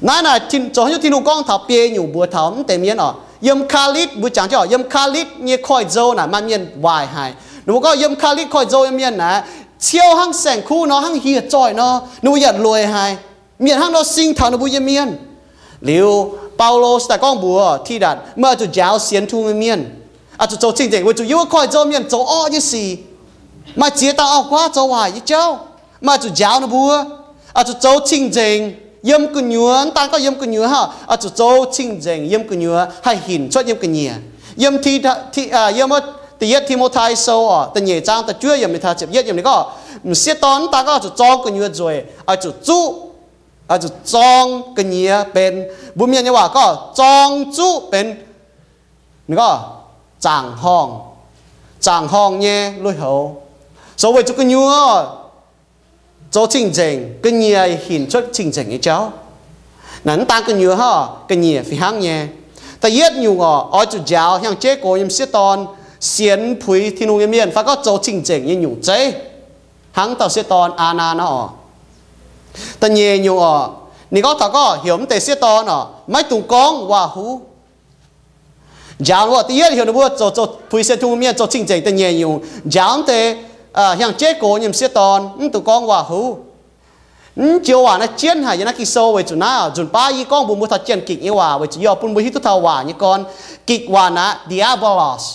Naaiv naaic zoux haaix nyungc, Tin-Hungh gorngv taux biei nyungc mbuox taux mv deix mienh oc. Yiem Kaalitv, mbuo jangx jienv oc, yiem Kaalitv nyei koiv-nzou naaic maaih mienh waaic haic. Ninh mbuo gorngv yiem Kaalitv koiv-nzou nyei mienh naaic, ciouv hnangv saeng-kuv nor, hnangv hieh zoih nor, ninh mbuo yaac lueic haic. Mienh hnangv nor sing taux ninh mbuo nyei mienh. Liuz Baulo se daaih gorngv mbuox Tidatc, meih oix zuqc njaaux sienx Tin-Hungh nyei mienh, oix zuqc zoux cing-nzengc, weic zuqc yiem wuov koiv-nzou mienh zoux orqv nyei sic. Maaih ziex dauh auv-guaav zoux waaic nyei jauv, meih oix zuqc njaaux ninh mbuo, oix zuqc zoux cing-nzengc. Yiem gu'nyuoz, mv daan gorngv yiem gu'nyuoz hnangv, oix zuqc zoux cing-nzengc yiem gu'nyuoz haih hinc cuotv yiem ga'nyiec. Yiem, yiem Da'yietv Ti^mo^tai Sou orqc, da'nyeic zaang da'juov yiemc, ziepc yietv yiemc ninh gorngv, m'sieqv dorn mv daan gorngv oix zuqc zorng gu'nyuoz nzueic, oix zuqc zuqv, oix zuqc zorng ga'nyiec benx, mbuo mienh nyei waac gorngv zorng zuqv benx, ninh gorngv zaangc horngh, zaangc horngh nyei lui-houx. Zoux weic zuqc gu'nyuoz zoux cing-nzengc, ga'nyiec hinc cuotv cing-nzengc nyei jauv. Naaic mv daan gu'nyuoz hnangv, ga'nyiec fih hnangv nyei. Da'yietv nyungc orqc, oix zuqc njaaux hnyangx-jeiv gox nyei m'sieqv dorn, sienx puix Tin-Hungh nyei mienh, fai gorngv zoux cing-nzengc nyei nyungc zeiv, hnangv dauh sieqv dorn Aa^naa nor orqc. Da'nyeic nyungc orqc, ninh gorngv taux gorngv heuc mv deix sieqv dorn orqc, maiv dungx gorngv waac-huv. Njaaux wuov, da'yietv heuc ninh mbuo zoux, zoux puix sienx Tin-Hungh mienh zoux cing-nzengc. Da'nyeic nyungc, njaaux mv deix hnyangx-jeiv gox nyei m'sieqv dorn mv dungx gorngv waac-huv. Mv joux waac naaiv jienv haic yiem naaiv Ging-Sou weic zuqc naaiv nzunc baav yie gorngv mbuox mbuo taux jien-gikc nyei waac weic zuqc yie oix bun mbuo hiuv duqv taux waac nyei gorn. Gikc waac naaiv diabolos.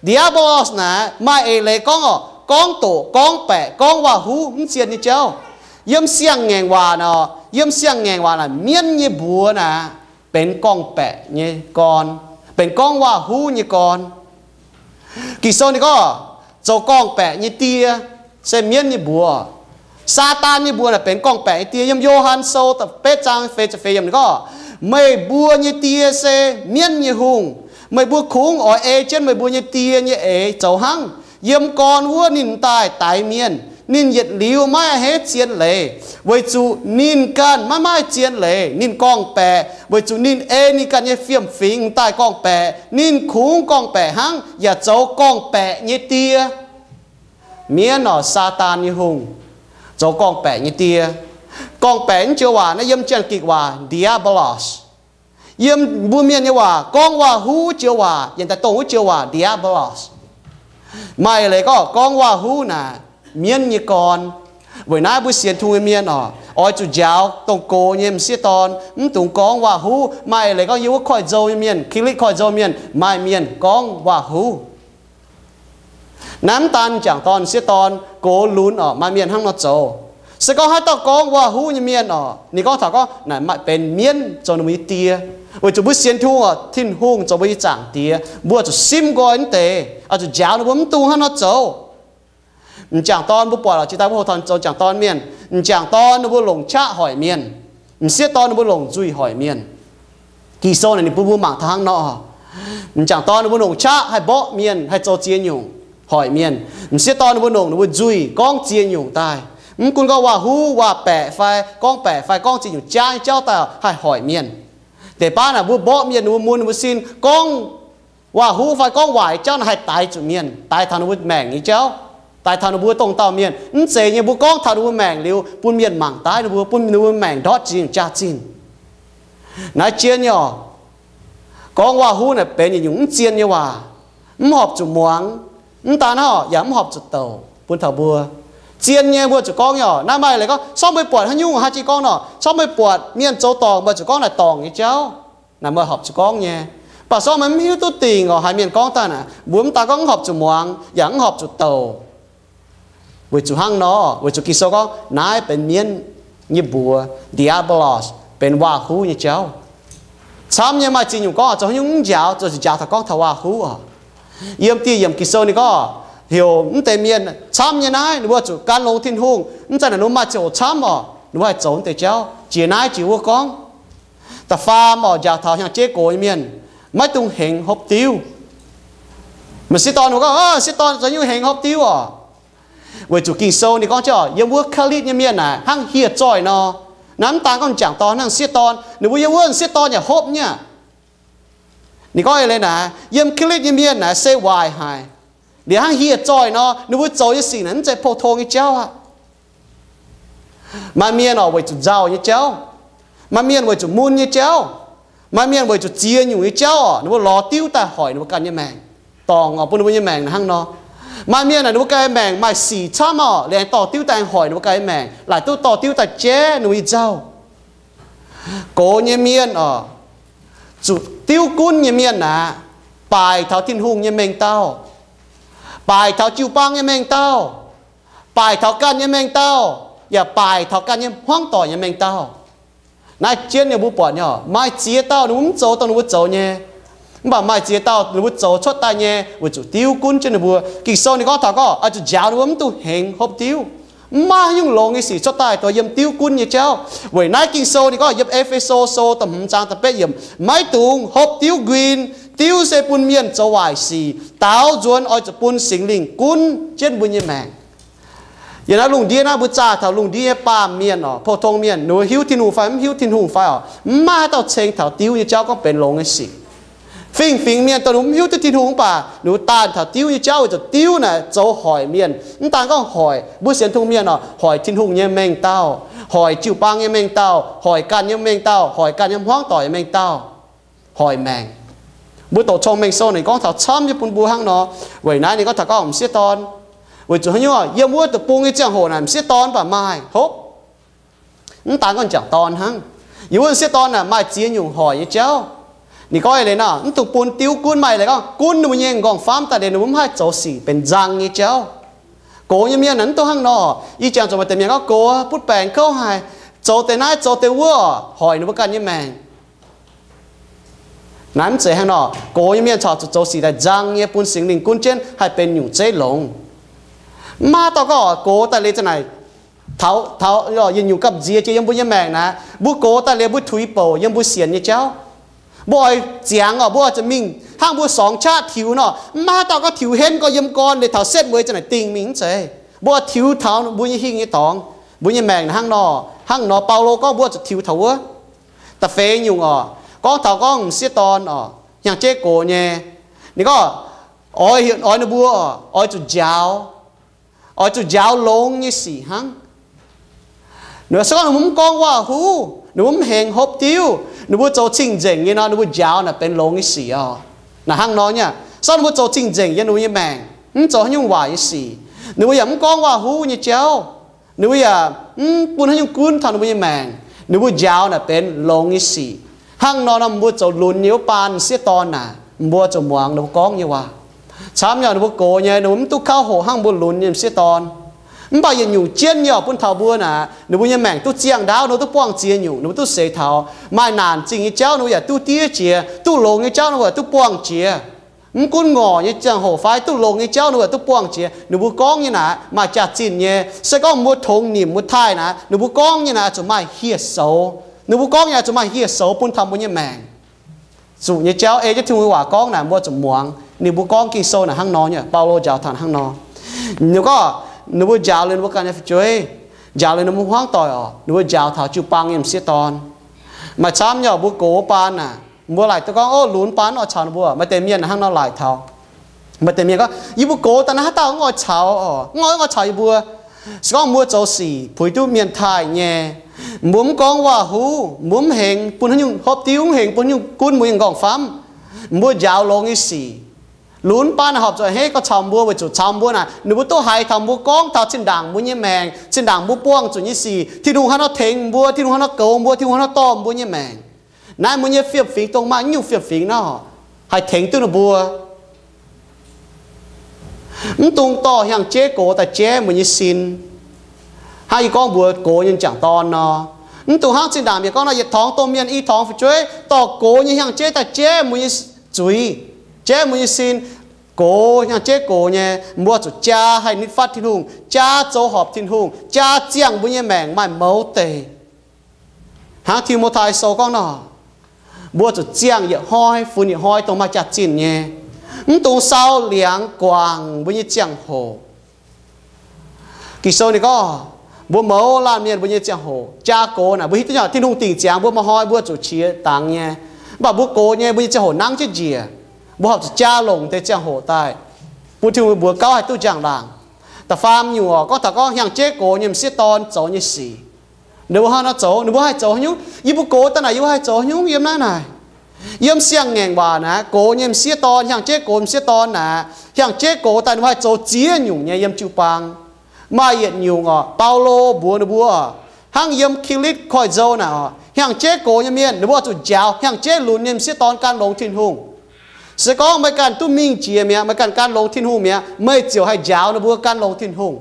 Diabolos naaiv maaih eix leiz gorngv orqc, gorngv doqc, gorngv baeqc, gorngv waac-huv, mv zien nyei jauv. Yiem siang-ngaengc waac orqc, yiem siang-ngaengc waac naaic mienv nyei mbuox naaic benx gorngv-baeqc nyei gorn, benx gorngv waac-huv nyei gorn. Ging-Sou ninh gorngv, zoux gorngv-baeqc nyei die se mienv nyei mbuox. Saadaan nyei mbuox naaic benx gorngv-baeqc nyei die. Yiem Yo^han Sou da'betv zaang feix ziepc feix yiemc ninh gorngv, meih mbuo nyei die se mienv nyei hungh. Meih mbuo kungx oix ei jienv meih mbuo nyei die nyei eix zoux hnangv. Yiem gorn wuov ninh m'daaih daix mienh. Ninh yietc liuz maiv a'hneiv zien leiz, weic zuqc ninh ganh maiv maaih zien leiz. Ninh gorngv-baeqc weic zuqc ninh ei ninh ganh nyei fiem-fingx m'daaih gorngv-baeqc. Ninh kungx gorngv-baeqc hnangv yaac zoux gorngv-baeqc nyei die. Mienv orqc, Saadaan nyei hungh, zoux gorngv-baeqc nyei die. Gorngv-baeqc naaiv joux waac naaiv yiem jien-gikc waac diabolos. Yiem mbuo mienh nyei waac gorngv waac-huv joux waac, yiem daaih dongh wuov joux waac diabolos. Maaih leiz gorngv, gorngv waac-huv naaic mienv nyei gorn. Weic naaiv mbuo sienx Tin-Hungh nyei mienh orqc, oix zuqc njaaux dongh gox nyei m'sieqv dorn mv dungx gorngv waac-huv. Maaih leiz gorngv yiem wuov koiv-nzou nyei mienh, Kitv koiv-nzou mienh, maaih mienh gorngv waac-huv. Naaiv mv daan m'jangc dorn, m'sieqv dorn, gox lunx orqc, maaih mienh hnangv nor zoux. Se gorngv haaix dauh gorngv waac-huv nyei mienh orqc, ninh gorngv taux gorngv naaic maaih benx mienv zoux ninh mbuo nyei die. Weic zuqc mbuo sienx Tin-Hungh orqc, Tin-Hungh zoux mbuo nyei Zaangc Diex, mbuo zuqc simv nqoi mv deix, oix zuqc njaaux ninh mbuo mv dungx hnangv nor zoux. M'jangc dorn mbuo buatc oc, jiex daaih mbuo houx taux zoux m'jangc dorn mienh, m'jangc dorn ninh mbuo longc qaqv hoic mienh, m'sieqv dorn ninh mbuo longc nzuih hoic mienh. Ging-Sou naaic ninh bun mbuo mangc taux hnangv nor. M'jangc dorn ninh mbuo longc qaqv haih mborqv mienh, haih zoux ziex nyungc hoic mienh. M'sieqv dorn ninh mbuo longc ninh mbuo nzuih gorngv ziex nyungc daaih. Mv gunv gorngv waac-huv, waac-baeqc fai gorngv-baeqc fai gorngv ziex nyungc jaav nyei jauv daaih haih hoic mienh. Deix baav naaic mbuo mborqv mienh, ninh mbuo mun ninh mbuo sin, gorngv waac-huv fai gorngv waaic jauv naaic haih daix zuqc mienh, daix taux ninh mbuo maengc nyei jauv, daix taux ninh mbuo dongh dauh mienh. Mv zeiz nyei, mbuo gorngv taux ninh mbuo maengc liuz, bun mienh mangc daaih ninh mbuo, bun ninh mbuo maengc ndortv ziex nyungc jaax-zinh. Naaiv jien nyei oc. Gorngv waac-huv naaic benx yietc nyungc mv zien nyei waac, mv horpc zuqc muangx. Mv daan naaiv oc, yaac mv horpc zuqc douc bun taux mbuo. Zien nyei mbuo zuqc gorngv nyei oc. Naaiv maaih leiz gorngv, sorng meih buatc haaix nyungc, haaix jiex gorngv nor, sorng meih buatc mienh zoux dorngc, meih zuqc gorngv naaic dorngc nyei jauv. Naaic meih horpc zuqc gorngv nyei. Mv baac sorng meih mv hiuv duqv dingc oc, haiz mienh gorngv daaih naaic, mbuo mv daan gorngv mv horpc zuqc muangx, yaac mv horpc zuqc douc. Weic zuqc hnangv nor, weic zuqc Ging-Sou gorngv naaiv benx mienv nyei mbuox, diabolos, benx waac-huv nyei jauv. Camv nyei maaih ziex nyungc gorngv zoux haaix nyungc mv njaaux, zoux zuqc njaaux taux gorngv taux waac-huv oc. Yiem dieh yiemc Ging-Sou ninh gorngv heuc mv deix mienh camv nyei naaiv, ninh mbuo zuqc gan longx Tin-Hungh, mv zeiz naaic ninh mbuo maaih ziangh hoc camv oc, ninh mbuo haih zoux mv deix jauv. Jiex naaiv jiex wuov gorngv. Da'faam oc, njaaux taux hnyangx-jeiv gox nyei mienh, maiv dungx hengx hopv diuv. M'sieqv dorn ninh mbuo gorngv, m'sieqv dorn zoux nyungc hengx hopv diuv oc. Weic zuqc Ging-Sou ninh gorngv jienv oc, yiem wuov Kalitv nyei mienh naaic hnangv hieh zoih nor. Naaiv mv daan gorngv m'jangc dorn, hnangv m'sieqv dorn, ninh mbuo yiem wuov m'sieqv dorn yaac hopv nyei aqv. Ninh gorngv eix leiz naaic, yiem Kalitv nyei mienh naaic se waaic haic, liuz hnangv hieh zoih nor. Ninh mbuo zoux nyei sic naaic mv zeiz pou-tong nyei jauv aqv. Maaih mienh oc weic zuqc nzauh nyei jauv, maaih mienh weic zuqc mun nyei jauv, maaih mienh weic zuqc ziex nyungc nyei jauv oc, ninh mbuo lorz diuv daaih hoic ninh mbuo ganh nyei maengc, dorngc oc, bun ninh mbuo nyei maengc hnangv nor. Maaih mienh naaic ninh mbuo ganh maengc maaih sic camv oc, liuz aengx dorh diuv daaih hoic ninh mbuo ganh nyei maengc, laaic duqv dorh diuv daaih jaiv ninh mbuo nyei nzauh. Gox nyei mienh oc, zuqc diuv gunv nyei mienh aqv, baaic taux Tin-Hungh nyei mengh dauh, baaic taux jiu-baang nyei mengh dauh, baaic taux ganh nyei mengh dauh, yaac baaic taux ganh nyei hmuangv doic nyei mengh dauh. Naaiv jienv nyei mbuo buatc nyei, maaih ziex dauh ninh mbuo mv zoux dongh ninh mbuo zoux nyei. Mv baac maaih ziex dauh ninh mbuo zoux cuotv daaih nyei weic zuqc diuv gunv jienv ninh mbuo. Ging-Sou ninh gorngv taux gorngv oix zuqc njaaux ninh mbuo mv dungx hengx hopv diuv. Mv maaih haaix nyungc longx nyei sic cuotv daaih dongh yiem diuv gunv nyei jauv. Weic naaiv Ging-Sou ninh gorngv yiem E^fe^so Sou da'hmz zaang da'betv yiemc, maiv dungx hopv diuv nquin. Diuv se bun mienh zoux waaic sic. Daaux nzuonx oix zuqc bun Singx Lingh gunv jienv mbuo nyei maengc. Yiem naaiv lungh ndiev naaiv mbuo zaah taux lungh ndiev nyei baamh mienh oc, pou-tong mienh, ninh mbuo hiuv Tin-Hungh fai mv hiuv Tin-Hungh fai oc, mv maaih haaix dauh ceng taux diuv nyei jauv gorngv benx longx nyei sic. Fingx-fingx mienh dongh ninh mbuo mv hiuv duqv Tin-Hungh mv baac ninh mbuo daanh taux diuv nyei jauv weic zuqc diuv naaic zoux hoic mienh. Mv daan gorngv hoic mbuo sienx Tin-Hungh mienh oc, hoic Tin-Hungh nyei mengh dauh, hoic jiu-baang nyei mengh dauh, hoic ganh nyei mengh dauh, hoic ganh nyei hmuangv doic nyei mengh dauh, hoic maengc. Mbuo doqc Cong-Mengh Sou ninh gorngv taux camv nyei bun mbuo hnangv nor. Weic naaiv ninh gorngv taux gorngv m'sieqv dorn, weic zuqc haaix nyungc, yiem wuov deic-bung nyei ziangh hoc naaic m'sieqv dorn mv baac maaih hopv. Mv daan gorngv m'jangc dorn hnangv, yiem wuov m'sieqv dorn naaic maaih ziex nyungc hoic nyei jauv. Ninh gorngv eix leiz nor, mv dungx bun diuv gunv. Maaih eix leiz gorngv gunv ninh mbuo nyei m'nqorngv-famv daaih liuz ninh mbuo mv haih zoux sic benx nzang nyei jauv. Gox nyei mienh naaic mv dungx hnangv nor. Ih jangx zuqc maaih deix mienh gorngv gox butv baengc kouv haic, zoux deix naaiv zoux deix wuov, hoic ninh mbuo ganh nyei maengc. Naaiv mv zeiz hnangv nor. Gox nyei mienh corc zuqc zoux sic daaih nzang nyei bun Singx Lingh gunv jienv haih benx nyungc zeiv longx. Mv maaih dauh gorngv gox daaih liuz za'naaic taux, taux yietc nyungc gamh nziex jiex yiem mbuo nyei maengc naaic, mbuo gox daaih liuz mbuo tuix bouc yiem mbuo sienx nyei jauv. Mbuo oix ziangx oc, mbuo oix zuqc mingh hnangv mbuo sorngx qaqv tiux nor. Mv maaih haaix dauh gorngv tiux henv gorx yiem gorn liuz taux setv mueiz za'naaic dingh mingh, mv zeiz. Mbuo oix tiux taux mbuo nyei hingh nyei dorngx. Mbuo nyei maengc naaic hnangv nor, hnangv nor Baulo gorngv mbuo zuqc tiux taux wuov. Da'feix nyungc oc, gorngv taux gorngv m'sieqv dorn oc, hnyangx-jeiv gox nyei. Ninh gorngv oix, oix ninh mbuo oix zuqc njaaux, oix zuqc njaaux longx nyei sic hnangv. Se gorngv ninh mbuo mv gorngv waac-huv, ninh mbuo mv hengx hopv diuv, ninh mbuo zoux cing-nzengc nyei nor, ninh mbuo njaaux naaic benx longx nyei sic oc. Naaic hnangv nor nyei, se gorngv ninh mbuo zoux cing-nzengc yiem ninh mbuo nyei maengc, mv zoux haaix nyungc waaic nyei sic, ninh mbuo yaac mv gorngv waac-huv nyei jauv, ninh mbuo yaac mv bun haaix nyungc gunv taux ninh mbuo nyei maengc, ninh mbuo njaaux naaic benx longx nyei sic. Hnangv nor nor, mbuo zoux lunx nyei wuov baan m'sieqv dorn naaic, mbuo zuqc muangx ninh mbuo gorngv nyei waac. Camv nyei, ninh mbuo gox nyei, ninh mbuo mv duqv kauv hoqc hnangv mbuo lunx nyei m'sieqv dorn. Mv baac yietc nyungc jienv nyei oc, bun taux mbuo naaic, ninh mbuo nyei maengc duqv ziangh ndaauv, ninh mbuo duqv buangh ziex nyungc, ninh mbuo duqv seix taux. Maaih naanc zingh nyei jauv ninh mbuo yaac duqv diev jiex, duqv longx nyei jauv ninh mbuo yaac duqv buangh jiex. Mv gunv ngorc nyei ziangh hoc fai duqv longx nyei jauv ninh mbuo yaac duqv buangh jiex. Ninh mbuo gorngv nyei naaic maaih jaax-zinh nyei. Se gorngv mbuo tongx nimc mbuo taaih naaic, ninh mbuo gorngv nyei naaic zuqc maaih hieh soux. Ninh mbuo gorngv nyei naaic zuqc maaih hieh soux bun taux mbuo nyei maengc. Zuqc nyei jauv ei jienv Tin-Hungh nyei waac gorngv naaic, mbuo zuqc muangx. Ninh mbuo gorngv Ging-Sou naaic hnangv nor nyei, Baulo njaaux taux hnangv nor. Ninh gorngv ninh mbuo njaaux liuz ninh mbuo ganh nyei fu'jueiv, njaaux liuz ninh mbuo hmuangv doic oc, ninh mbuo njaaux taux jiu-baang nyei m'sieqv dorn. Maaih camv nyei oc, mbuo gox baan naaic, mbuo laaic duqv gorngv, ov, lunx baan mv oix caux ninh mbuo. Maaih deix mienh hnangv nor laaic taux. Maaih deix mienh gorngv, yie mbuo gox daaih naaiv haaix dauh mv oix caux oc, mv oix, mv oix caux yie mbuo. Se gorngv mbuo zoux sic puix duqv mienh taaih nyei, mbuo mv gorngv waac-huv, mbuo mv hengx bun haaix nyungc hopv diuv, mv hengx bun haaix nyungc gunv mbuo nyei m'nqorngv-famv, mbuo njaaux longx nyei sic, lunx baan naaic horpc zuqc a'hneiv gorx caux mbuo, weic zuqc caux mbuo naaic ninh mbuo duqv haiz taux mbuo gorngv taux zinh ndaangc mbuo nyei maengc, zinh ndaangc mbuo buangh zuqc nyei sic, Tin-Hungh haaix nor tengx mbuo, Tin-Hungh haaix nor goux mbuo, Tin-Hungh haaix nor dorh mbuo nyei maengc. Naaiv mbuo nyei fiem-fingx dongh maaih nyungc fiem-fingx nor, haih tengx duqv ninh mbuo. Mv dungx dorh hnyangx-jeiv gox daaih jaiv mbuo nyei sin, hnangv yie gorngv mbuox gox nyei m'jangc dorn nor. Mv dungx hnangv zinh ndaangc mienh gorngv nor, yietc torngx domh mienh i torngx fu'jueiv, dorh gox nyei hnyangx-jeiv daaih jaiv mbuo nyei zuiz, jaiv mbuo nyei sin. Gox, hnyangx-jeiv gox nyei, mbuo zuqc jaa haih nitv fatv Tin-Hungh, jaa zoux horpc Tin-Hungh, jaa ziangh mbuo nyei maengc maaih mouz deix. Hnangv Ti^mo^tai Sou gorngv nor, mbuo zuqc ziangh yietc hnoi funx yietc hnoi dongh maaih jaax-zinh nyei. Mv dungx sau liangx guangc mbuo nyei ziangh hoc. Ging-Sou ninh gorngv, mbuo mouz laanh mienh mbuo nyei ziangh hoc jaa gox naaic, mbuo hiuv duqv nyei, Tin-Hungh dingc ziangx mbuo, maaih hnoi mbuo zuqc qiex dangx nyei. Mv baac mbuo gox nyei, mbuo nyei ziangh hoc nangv jienv njiec. Mbuo horpc zuqc jaa longc deix ziangh hoc daaih, bun Tin-Hungh mbuox gauh haih duqv njang-laangc. Da'faam nyungc oc, gorngv taux gorngv hnyangx-jeiv gox nyei m'sieqv dorn zoux nyei sic, ninh mbuo hnangv nor zoux, ninh mbuo haih zoux haaix nyungc? Yie mbuo gox daaih naaic yie mbuo haih zoux haaix nyungc yiem naaiv naaic? Yiem siang-ngaengc waac naaic, gox nyei m'sieqv dorn, hnyangx-jeiv gox m'sieqv dorn naaic, hnyangx-jeiv gox daaih ninh mbuo haih zoux ziex nyungc nyei yiem jiu-baang. Maaih yietc nyungc oc, Baulo mbuox ninh mbuo, hnangv yiem Gilitv Koiv-Nzou naaic oc, hnyangx-jeiv gox nyei mienh ninh mbuo oix zuqc njaaux hnyangx-jeiv lunx nyei m'sieqv dorn gan longx Tin-Hungh. Se gorngv meih ganh duqv mingh jiex mi'aqv, meih ganh gan longx Tin-Hungh mi'aqv, meih ziouc haih njaaux ninh mbuo gan longx Tin-Hungh.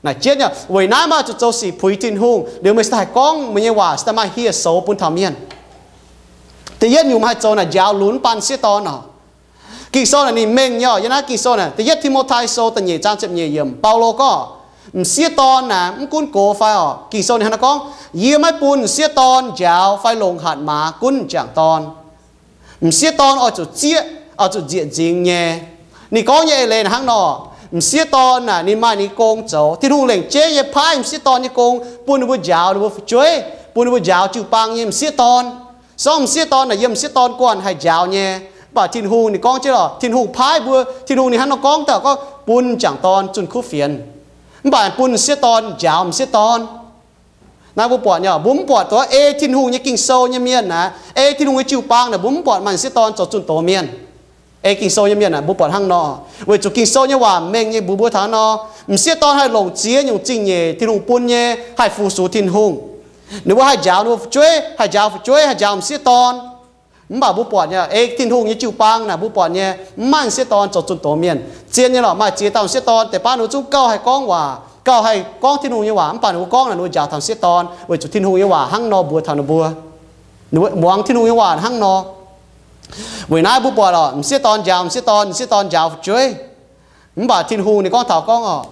Naaic jienv nyei, weic naaiv meih zuqc zoux sic puix Tin-Hungh liuz meih se haih gorngv meih nyei waac se daaih maaih hieh soux bun taux mienh. Da'yietv nyungc meih haih zoux naaic njaaux lunx baan sieqv dorn oc. Ging-Sou naaic ninh mengh nyei oc. Yiem naaiv Ging-Sou naaic, Da'yietv Ti^mo^tai Sou da'nyeic zaang ziepc nyeic yiemc, Baulo gorngv, m'sieqv dorn naaic mv gunv gox fai oc. Ging-Sou ninh hnangv naaiv gorngv, yie maiv bun m'sieqv dorn njaaux fai longc hatc maaz gunv m'jangc dorn. M'sieqv dorn oix zuqc zieqv, oix zuqc nzieqc nzingx nyei. Ninh gorngv nyei eix leiz hnangv nor, m'sieqv dorn naaic ninh maaih ninh nyei gong zoux. Tin-Hungh lengc jeiv nyei paaiv m'sieqv dorn nyei gong bun ninh mbuo njaaux ninh mbuo fu'jueiv, bun ninh mbuo njaaux jiu-baang nyei m'sieqv dorn. Sorng m'sieqv dorn naaic yiem m'sieqv dorn guanh haih njaaux nyei. Mv baac Tin-Hungh ninh gorngv jienv lorqc, Tin-Hungh paaiv mbuo, Tin-Hungh ninh hnangv nor gorngv daaih gorngv bun m'jangc dorn zunh kuv fienx, mv baac bun m'sieqv dorn njaaux m'sieqv dorn. Naaiv mbuo buatc nyei, mbuo mv buatc duqv ei Tin-Hungh nyei Ging-Sou nyei mienh naaic, ei Tin-Hungh nyei jiu-baang naaic, mbuo mv buatc maaih m'sieqv dorn zoux zunh doz mienh. Ei Ging-Sou nyei mienh naaic, mbuo buatc hnangv nor, weic zuqc Ging-Sou nyei waac mengh nyei mbuox mbuo taux nor, m'sieqv dorn haih longc ziex nyungc zingh nyeic Tin-Hungh bun nyei haih fu-sux Tin-Hungh. Ninh mbuo haih njaaux ninh mbuo fu'jueiv, haih njaaux fu'jueiv, haih njaaux m'sieqv dorn. Mv baac mbuo buatc nyei, ei Tin-Hungh nyei jiu-baang naaic, mbuo buatc nyei mv maaih m'sieqv dorn zoux zunh doz mienh. Zien nyei lorqc, maaih ziex dauh m'sieqv dorn deix baav ninh mbuo zungv gauh haih gorngv waac, gauh haih gorngv Tin-Hungh nyei waac, mv baac ninh mbuo gorngv naaic ninh mbuo njaaux taux m'sieqv dorn, weic zuqc Tin-Hungh nyei waac hnangv nor mbuox taux ninh mbuo. Ninh mbuo muangx Tin-Hungh nyei waac hnangv nor. Weic naaiv mbuo buatc lorqc, m'sieqv dorn njaaux m'sieqv dorn, m'sieqv dorn njaaux fu'jueiv. Mv baac Tin-Hungh ninh gorngv taux gorngv oc,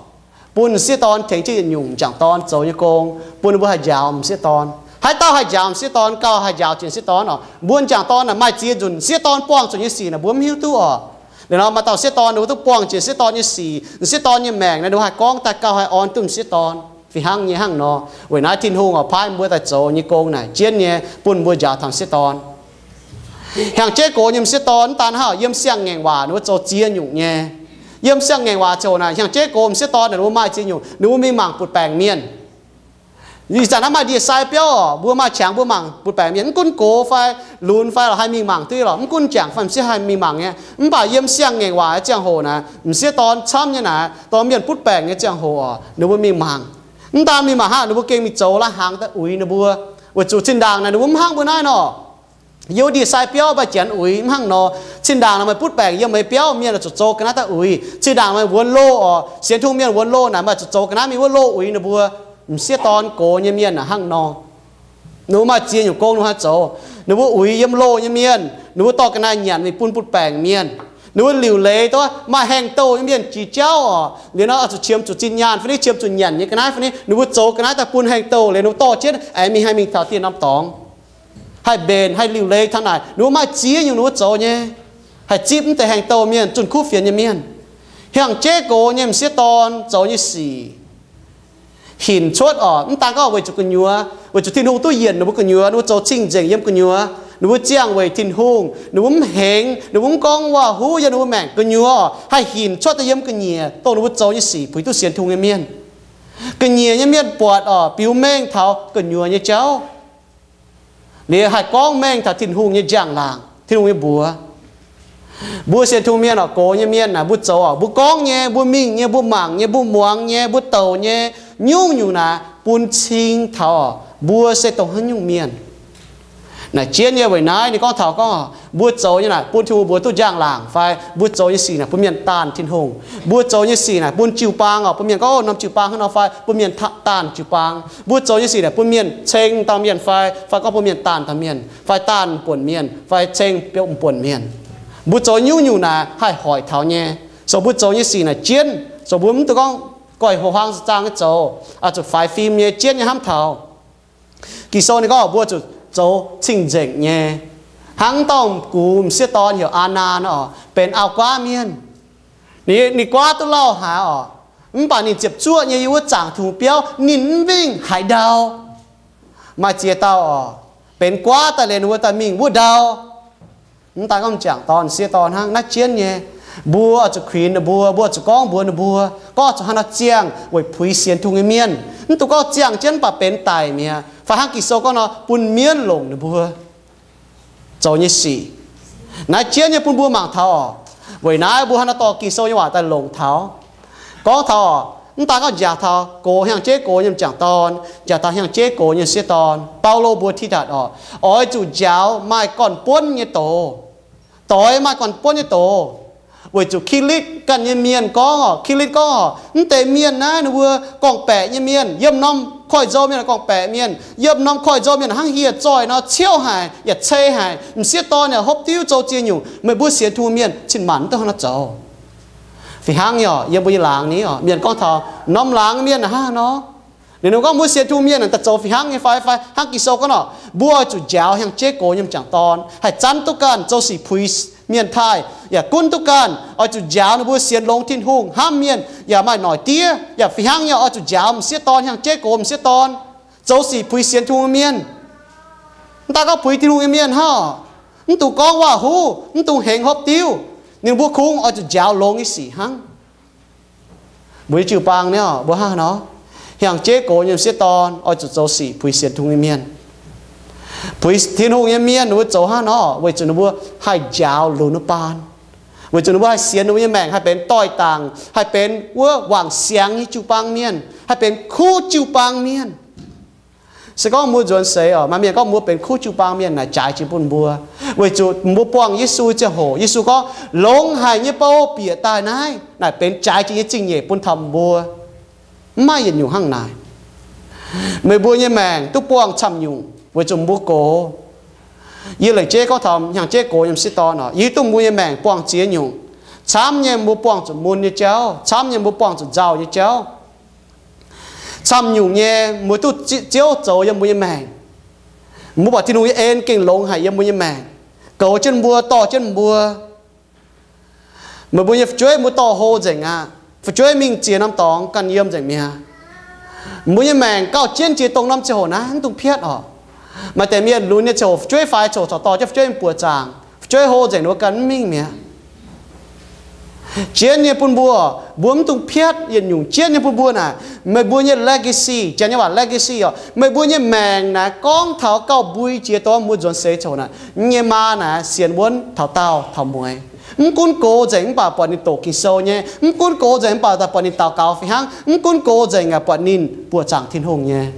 bun m'sieqv dorn tengx jienv yietc nyungc m'jangc dorn zoux nyei gong, bun ninh mbuo haih njaaux m'sieqv dorn. Haaix dauh haih njaaux m'sieqv dorn gauh haih njaaux jiex m'sieqv dorn oc. Mbuo m'jangc dorn naaic maaih ziex nzunc m'sieqv dorn buangh zuqc nyei sic naaic mbuo mv hiuv duqv oc. Liuz nor maaih dauh m'sieqv dorn ninh mbuo duqv buangh jiex m'sieqv dorn nyei sic, m'sieqv dorn nyei maengc naaic ninh mbuo haih gorngv daaih gauh haih orn duqv m'sieqv dorn. Fih hnangv nyei hnangv nor, weic naaiv Tin-Hungh oix paaiv mbuo daaih zoux nyei gong naaic jienv nyei bun mbuo njaaux taux m'sieqv dorn. Hnyangx-jeiv gox nyei m'sieqv dorn mv daan hnangv, yiem siang-ngaengc waac ninh mbuo zoux ziex nyungc nyei. Yiem siang-ngaengc waac ziouc naaic hnyangx-jeiv gox m'sieqv dorn naaic ninh mbuo maaih ziex nyungc, ninh mbuo mingh mangc butv-baengc mienh. Ih zanc naaiv maaih ndie-sai biauv oc, mbuo maaih qangx mbuo mangc butv-baengc mienh, mv gunv gox fai lunx fai lorqc haih mingh mangc duqv lorqc, mv gunv m'jangc fai m'sieqv haih mingh mangc nyei. Mv baac yiem siang-ngaengc waac nyei ziangh hoc naaic, m'sieqv dorn camv nyei naaic, dorh mienh butv-baengc nyei ziangh hoc oc, ninh mbuo mingh mangc. Mv daan mingh mangc hnangv, ninh mbuo gengh mingh zoux lai-hnaangx daaih uix ninh mbuo, weic zuqc zinh ndaangc naaic ninh mbuo mv hnangv mbuo naaiv nor. Yiem ndie-sai biauv maaih janx uix mv hnangv nor. Zinh ndaangc naaic maaih butv-baengc yiem meih biauv, mienh oix zuqc zoux ga'naaiv daaih uix. Zinh ndaangc maaih wuonx loh oc, sienx Tin-Hungh mienh wuonx loh naaic maaih zuqc zoux ga'naaiv mingh wuov loh uix ninh mbuo. M'sieqv dorn gox nyei mienh naaic hnangv nor. Ninh mbuo maaih ziex nyungc gong ninh mbuo haih zoux. Ninh mbuo uix yiem loh nyei mienh, ninh mbuo dorh ga'naaiv nyanc mingh bun butv-baengc mienh. Ninh mbuo liuc leiz duqv maaih haengh douh nyei mienh jiex jauv oc, liuz nor oix zuqc qiemx zuqc zinh nyaanh fai niv, qiemx zuqc nyanc nyei ga'naaiv fai niv, ninh mbuo zoux ga'naaiv daaih bun haengh douh, liuz ninh mbuo dorh jienv aengx mingh haih mingh taux dieh norm dorngx, haih mbenc haih liuc leiz taux naaic. Ninh mbuo maaih ziex nyungc ninh mbuo zoux nyei, haih zipv mv deix haengh douh mienh, zunh kuv fienx nyei mienh. Hnyangx-jeiv gox nyei m'sieqv dorn zoux nyei sic hinc cuotv oc, mv daan gorngv weic zuqc gu'nyuoz, weic zuqc Tin-Hungh duqv yienc ninh mbuo gu'nyuoz, ninh mbuo zoux cing-nzengc yiem gu'nyuoz, ninh mbuo ziangh weic Tin-Hungh, ninh mbuo mv hengx, ninh mbuo mv gorngv waac-huv yiem ninh mbuo maengc gu'nyuoz oc, haih hinc cuotv daaih yiem ga'nyiec dongh ninh mbuo zoux nyei sic puix duqv sienx Tin-Hungh nyei mienh. Ga'nyiec nyei mienh buatc oc, biux mengh taux gu'nyuoz nyei jauv. Liuz haih gorngv mengh taux Tin-Hungh nyei njang-laangc, Tin-Hungh nyei mbuox. Mbuo sienx Tin-Hungh mienh oc, gox nyei mienh naaic mbuo zoux oc, mbuo gorngv nyei, mbuo mingh nyei, mbuo mangc nyei, mbuo muangx nyei, mbuo douc nyei, nyungc-nyungc naaic bun cing taux oc, mbuo se dongh haaix nyungc mienh. Naaic jienv nyei weic naaiv ninh gorngv taux gorngv oc, mbuo zoux nyei naaic bun Tin-Hungh mbuox duqv njang-laangc fai mbuo zoux nyei sic naaic bun mienh daanh Tin-Hungh. Mbuo zoux nyei sic naaic bun jiu-baang oc, bun mienh gorngv, o, norm jiu-baang hnangv nor fai bun mienh ta-, daanh jiu-baang. Mbuo zoux nyei sic naaic bun mienh ceng dauh mienh fai, fai gorngv bun mienh daanh dauh mienh fai daanh buonc mienh fai ceng biouv buonc mienh. Mbuo zoux nyungc-nyungc naaic haih hoic taux nyei. So mbuo zoux nyei sic naaic jienv, so mbuo mv duqv gorngv goiv ho huaang zaang nyei zoux, oix zuqc faix fim nyei jienv nyei hnamv taux. Ging-Sou ninh gorngv mbuo zuqc zoux cing-nzengc nyei. Hnangv dauh gux m'sieqv dorn heuc Aa^naa nor, benx auv-guaav mienh. Ninh, ninh guaav duqv lauh haic oc, mv baac ninh ziepc zuoqv nyei yiem wuov zaangc Tin-Hungh biauv, ninh mv wingh haaix ndau. Maaih ziex dauh oc, benx guaav daaih liuz ninh mbuo daaih mingh wuov ndau. Mv daan gorngv m'jangc dorn, m'sieqv dorn hnangv, naaiv jienv nyei. Mbuo oix zuqc kuinx ninh mbuo, mbuo oix zuqc gorngv mbuox ninh mbuo, gorngv oix zuqc hnangv nor ziangh weic puix sienx Tin-Hungh nyei mienh. Mv dungx gorngv ziangh jienv mv baac benx daic mi'aqv. Fai hnangv Ging-Sou gorngv nor, bun mienv longc ninh mbuo zoux nyei sic. Naaiv jienv nyei bun mbuo mangc taux oc. Weic naaiv mbuo hnangv nor dorh Ging-Sou nyei waac daaih longc taux, gorngv taux oc, mv daan gorngv njaaux taux gox, hnyangx-jeiv gox nyei m'jangc dorn, njaaux taux hnyangx-jeiv gox nyei m'sieqv dorn. Baulo mbuox Ti^tatc oc, oix zuqc njaaux maaih gorn-buonv nyei doz. Doix maaih gorn-buonv nyei doz. Weic zuqc Kilitv ganh nyei mienh gorngv oc, Kilitv gorngv oc, mv deix mienh naaiv ninh mbuo gorngv-baeqc nyei mienh, yiem norm koiv-nzou mienh gorngv-baeqc mienh, yiem norm koiv-nzou mienh hnangv hieh zoih nor ciouv haic yaac cei haic, m'sieqv dorn yaac hopv diuv zoux ziex nyungc. Meih mbuo sienx Tin-Hungh mienh cin-maanc duqv hnangv naaiv zoux. Fih hnangv nyei oc, yiem mbuo nyei laangz ni oc, mienh gorngv taux norm laangz mienh hnangv nor. Ninh mbuo gorngv mbuo sienx Tin-Hungh mienh daaih zoux fih hnangv nyei fai, fai hnangv Ging-Sou gorngv oc, mbuo oix zuqc njaaux hnyangx-jeiv gox nyei m'jangc dorn, haih zanv duqv ganh, zoux sic puix mienh taaih, yaac gunv duqv ganh, oix zuqc njaaux ninh mbuo sienx longx Tin-Hungh, hnamv mienh, yaac maaih noic diev, yaac fih hnangv nyei oix zuqc njaaux m'sieqv dorn, hnyangx-jeiv gox m'sieqv dorn, zoux sic puix sienx Tin-Hungh mienh. Mv daaih gorngv puix Tin-Hungh nyei mienh hnangv, mv dungx gorngv waac-huv, mv dungx hengx hopv diuv. Ninh mbuo kungx oix zuqc njaaux longx nyei sic hnangv. Mbuo nyei jiu-baang ni oc, mbuo hnangv nor, hnyangx-jeiv gox nyei m'sieqv dorn oix zuqc zoux sic puix sienx Tin-Hungh nyei mienh. Puix Tin-Hungh nyei mienh ninh mbuo zoux hnangv nor weic zuqc ninh mbuo haih njaaux lunx wuov baan, weic zuqc ninh mbuo haih sienx ninh mbuo nyei maengc haih benx doix-dangc, haih benx wuov wangc siangx nyei jiu-baang mienh, haih benx kuv jiu-baang mienh. Se gorngv mbuo nzuonx seix oc, maaih mienh gorngv mbuo benx kuv jiu-baang mienh naaic jaaix jiex bun mbuo, weic zuqc mbuo buangh Yesu ziangh hoc, Yesu gorngv, longx haic nyei bou bieqc daaih naaiv, naaic benx jaaix jiex nyei zingh nyeic bun taux mbuo. Mv maaih yietc nyungc hnangv naaic. Meih mbuo nyei maengc duqv buangh camv nyungc weic zuqc mbuo gox. Yie lengc jeiv gorngv taux hnyangx-jeiv gox nyei m'sieqv dorn oc, yie hiuv duqv mbuo nyei maengc buangh ziex nyungc. Camv nyei mbuo buangh zuqc mun nyei jauv, camv nyei mbuo buangh zuqc nzauh nyei jauv. Camv nyungc nyei mbuo duqv Ziouv zoux yiem mbuo nyei maengc. Mbuo buatc Tin-Hungh nyei en gengh longx haic yiem mbuo nyei maengc, goux jienv mbuo, dorh jienv mbuo. Meih mbuo nyei fu'jueiv mbuo dorh hlo nzengc aqv. Fu'jueiv mingh ziex norm dorngx ganh yiem nzengc mi'aqv. Mbuo nyei maengc gauh jienv jiex dongh norm ziangh hoc naaiv, mv dungx piatv oc. Maaih deix mienh lunx nyei ziangh hoc fu'jueiv faix coc corc dorh jienv fu'jueiv mingh buoqc zaangc, fu'jueiv hlo nzengc ninh mbuo ganh mv mingh mi'aqv. Jienv nyei bun mbuo, mbuo mv dungx piatv yietc nyungc jienv nyei bun mbuo naaic. Meih mbuo nyei legacy, Janx nyei waac legacy oc, meih mbuo nyei maengc naaic gorngv taux gauh mbui jiex dongh mbuo nzuonx seix ziangh hoc naaic. Yie nyei maa naaic sienx wuonv taux daauh taux mueiz. Mv gunv gox nzengc mv baac buatc ninh doqc Ging-Sou nyei. Mv gunv gox nzengc mv baac daaih buatc ninh daux gaux fih hnangv. Mv gunv gox nzengc yaac buatc ninh buoqc zaangc Tin-Hungh nyei.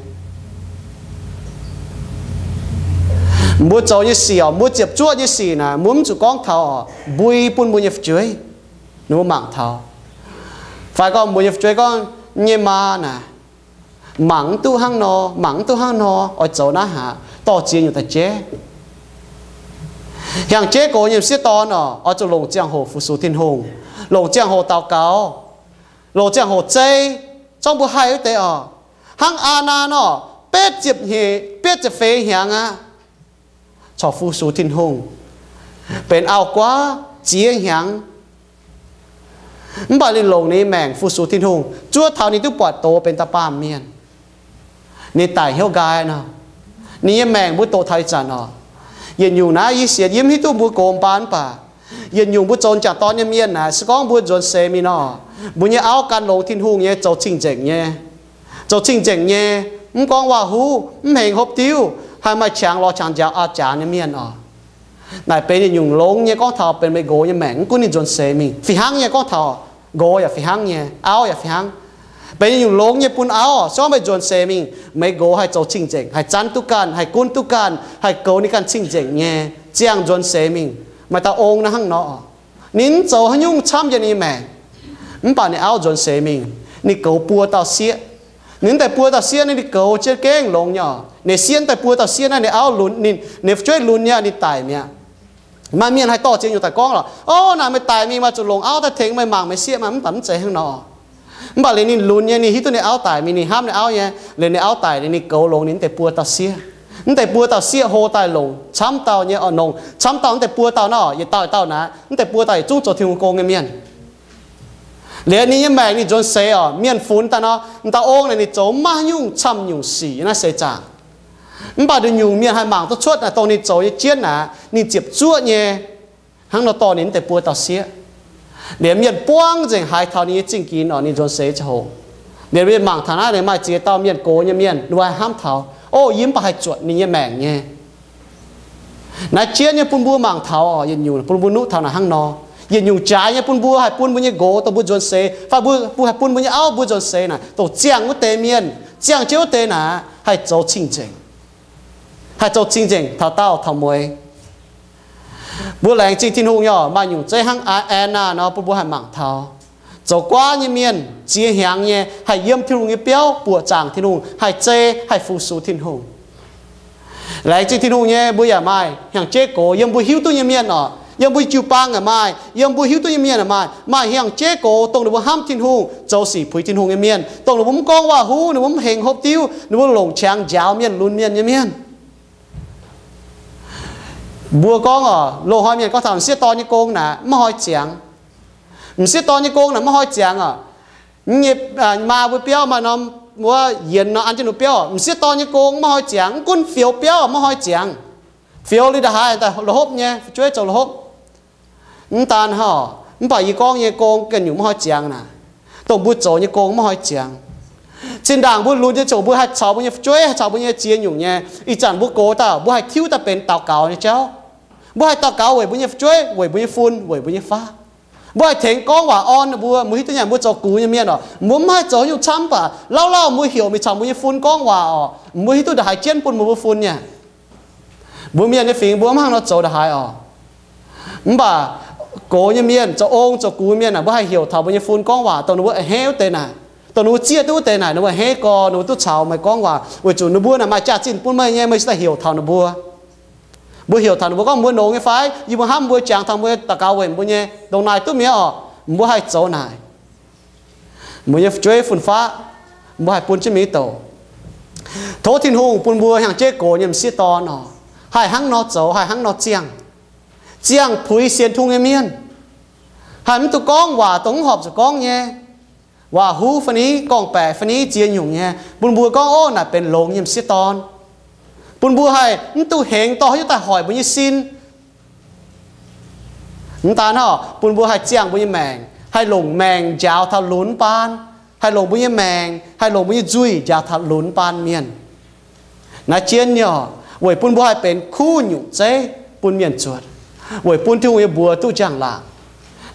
Mbuo zoux nyei sic oc, mbuo ziepc zuoqv nyei sic naaic, mbuo mv zuqc gorngv taux oc, mbui bun mbuo nyei fu'jueiv, ninh mbuo mangc taux. Fai gorngv mbuo nyei fu'jueiv gorngv, yie nyei maa naaic, mangc mv duqv hnangv nor, mangc mv duqv hnangv nor, oix zoux naaiv haic, dorh ziex nyungc daaih jaiv. Hnyangx-jeiv gox nyei m'sieqv dorn oc, oix zuqc longc ziangh hoc fu-sux Tin-Hungh, longc ziangh hoc daux gaux, longc ziangh hoc zei, zorngv mbuo haih wuov deix oc. Hnangv Aa^naa nor, betv ziepc hnyeic, betv ziepc feix hnyangx aqv, corc fu-sux Tin-Hungh, benx auv-guaav ziex hnyangx. Mv baac ninh longc ninh nyei maengc fu-sux Tin-Hungh, zuov taux ninh duqv buatc doz benx dauh baamh mienh. Ninh daic hnyouv nqaai nor, ninh nyei maengc mbuo doqc taux ih zanc oc. Yietc nyungc naaiv yie sienx yie mv hiuv duqv mbuo gox mbaan mv baac yietc nyungc mbuo zoux m'jangc dorn nyei mienh naaic, se gorngv mbuo nzuonx seix mingh nor, mbuo nyei auv gan longx Tin-Hungh nyei, zoux cing-nzengc nyei, zoux cing-nzengc nyei, mv gorngv waac-huv, mv hengx hopv diuv, haih maaih qangx lorz qangx njaaux auv-jaax nyei mienh oc. Naaic benx yietc nyungc longx nyei gorngv taux benx meih nqox nyei maengc, mv gunv ninh nzuonx seix mingh. Fih hnangv nyei gorngv taux nqox yaac fih hnangv nyei, auv yaac fih hnangv. Benx yietc nyungc longx nyei bun auv oc. Se gorngv meih nzuonx seix mingh, meih nqox haih zoux cing-nzengc, haih zanv duqv ganh, haih gunv duqv ganh, haih goux ninh ganh cing-nzengc nyei, ziangh nzuonx seix mingh. Maaih dauh ong naaiv hnangv nor, ninh mv zoux haaix nyungc camv yiem ninh nyei maengc. Mv baac ninh auv nzuonx seix mingh, ninh goux buo dauh sieqv. Ninh mv deix buo dauh sieqv naaiv ninh goux jienv gengh longx nyei oc. Ninh sieqv mv deix buo dauh sieqv naaiv ninh auv lunx, ninh, ninh fu'jueiv lunx nyei, ninh daic mi'aqv. Maaih mienh haih dorh ziex nyungc daaih gorngv lorqc, Ov, naaic meih daic mingh maaih zuqc longc auv daaih tengx meih mangc meih sieqv maah. Mv baac mv zeiz hnangv nor. Mv baac liuz ninh lunx nyei, ninh hiuv duqv ninh auv daic mingh, ninh hnamv ninh auv nyei, liuz ninh auv daic liuz ninh goux longx ninh mv deix buo dauh sieqv. Mv deix buo dauh sieqv hlo daaih longc camv dauh nyei oc, longc camv dauh mv deix buo dauh nor, yietc dauh yietc dauh naaic, mv deix buo dauh yietc zungv zoux Tin-Hungh gong nyei mienh. Liuz ninh nyei maengc ninh nzuonx seix oc, mienh funx daaih nor, m'dauh ong naaic ninh zoux maiv nyungc camv nyungc sic naaiv seix zaangc. Mv baac nduqc nyungc mienh haih mangc duqv cuotv naaic dongh ninh zoux nyei jienv naaic, ninh ziepc zuoqv nyei hnangv nor dorh ninh mv deix buo dauh sieqv. Liuz mienh buangv nzengc haiz taux ninh nyei zingh ginx oc, ninh nzuonx seix ziangh hoc. Liuz mienh mangc taux naaiv ninh maaih ziex dauh mienh gox nyei mienh, ninh mbuo haih hnamv taux, Ov, yie mv baac haih zuotc ninh nyei maengc nyei. Naaiv jienv nyei bun mbuo mangc taux oc, yietc nyungc bun mbuo nuqv taux naaic hnangv nor. Yietc nyungc jaaix nyei bun mbuo haih bun mbuo nyei nqox dongh mbuo nzuonx seix, fai mbuo, mbuo haih bun mbuo nyei auv mbuo nzuonx seix naaic, dongh ziangh wuov deix mienh, ziangh jienv wuov deix naaic, haih zoux cing-nzengc. Haih zoux cing-nzengc taux daauh taux mueiz. Mbuo laengz zingh Tin-Hungh nyei oc, maaih nyungc zeiv hnangv Aa^naa nor bun mbuo haih mangc taux. Zoux guaav nyei mienh, ziex hnyangx nyei haih yiem Tin-Hungh nyei biauv buoqc zaangc Tin-Hungh, haih zei haih fu-sux Tin-Hungh. Laengz zingh Tin-Hungh nyei, mbuo yaac maaih hnyangx-jeiv gox yiem mbuo hiuv duqv nyei mienh oc. Yiem mbuo jiu-baang yaac maaih, yiem mbuo hiuv duqv nyei mienh yaac maaih, maaih hnyangx-jeiv gox dongh ninh mbuo hnamv Tin-Hungh, zoux sic puix Tin-Hungh nyei mienh, dongh ninh mbuo mv gorngv waac-huv, ninh mbuo mv hengx hopv diuv, ninh mbuo longc qangx njaaux mienh, lunx mienh nyei mienh. Mbuo gorngv oc, loz-hnoi mienh gorngv taux m'sieqv dorn nyei gong naaic maiv hnoi ziangx. M'sieqv dorn nyei gong naaic maiv hnoi ziangx oc. Nyei, maa mbuo biauv maaih norm wuov yienx nor an jienv ninh mbuo biauv, m'sieqv dorn nyei gong maiv hnoi ziangx. Mv gunv fioux biauv maiv hnoi ziangx. Fioux liuz ndongc haaix daaih la'hopv nyei, fu'jueiv zoux la'hopv. Mv daan hnangv, mv baac yie gorngv nyei gong ganh nyungc maiv hnoi ziangx naaic. Dongh mbuo zoux nyei gong maiv hnoi ziangx. Zinh ndaangc mbuo lunx nyei ziouc mbuo haih caux mbuo nyei fu'jueiv, haih caux mbuo nyei ziex nyungc nyei. Ih zanc mbuo gox dauh, mbuo haih tiuv daaih benx daux gaux nyei jauv. Mbuo haih daux gaux weic mbuo nyei fu'jueiv, weic mbuo nyei fun, weic mbuo nyei faqv. Mbuo haih tengx gorngv waac orn ninh mbuo. Mbuo hiuv duqv nyanc mbuo zoux gux nyei mienh oc, mbuo mv haih zoux nyungc camv, mv baac lauh lauh mbuo heuc mingh caux mbuo nyei fun gorngv waac oc, mbuo hiuv duqv ndongc haaix jienv bun mbuo mbuo fun nyei. Mbuo mienh nyei fingx mbuo mv hnangv nor zoux ndongc haaix oc. Mv baac gox nyei mienh, zoux ong zoux gux mienh aah, mbuo haih heuc taux mbuo nyei fun gorngv waac, dongh ninh mbuo a'hneiv wuov deix naaic, dongh ninh mbuo zieqv duqv wuov deix naaic, ninh mbuo a'hneiv gorx, ninh mbuo duqv caux meih gorngv waac, weic zuqc ninh mbuo naaic maaih jaax-zinh bun meih nyei, meih cingx daaih heuc taux ninh mbuo. Mbuo heuc taux ninh mbuo gorngv, mbuo longx nyei fai? Yie mbuo hnamv mbuo, jangx taux mbuo, daux gaux weic mbuo nyei, ndongc naaic duqv mi'aqv oc. Mbuo haih zoux naaic. Mbuo nyei fu'jueiv fun-faqv, mbuo haih bun jienv mingh douc. Tov Tin-Hungh bun mbuo hnyangx-jeiv gox nyei m'sieqv dorn oc, haih hnangv nor zoux, haih hnangv nor ziangh, ziangh puix sienx Tin-Hungh nyei mienh, haih mv dungx gorngv waac dongh mv horpc zuqc gorngv nyei, waac-huv fai ni, gorngv-baeqc fai ni, ziex nyungc nyei, bun mbuo gorngv, ov, naaic benx longx nyei m'sieqv dorn. Bun mbuo haih mv dungx hengx dorh haaix nyungc daaih hoic mbuo nyei sin. Mv daan hnangv, bun mbuo haih ziangh mbuo nyei maengc, haih longc maengc njaaux taux lunx baan, haih longc mbuo nyei maengc, haih longc mbuo nyei nzuih njaaux taux lunx baan mienh. Naaiv jienv nyei oc, weic bun mbuo haih benx kuv nyungc zeiv bun mienh zuotc, weic bun Tin-Hungh nyei mbuox duqv njang-laangc.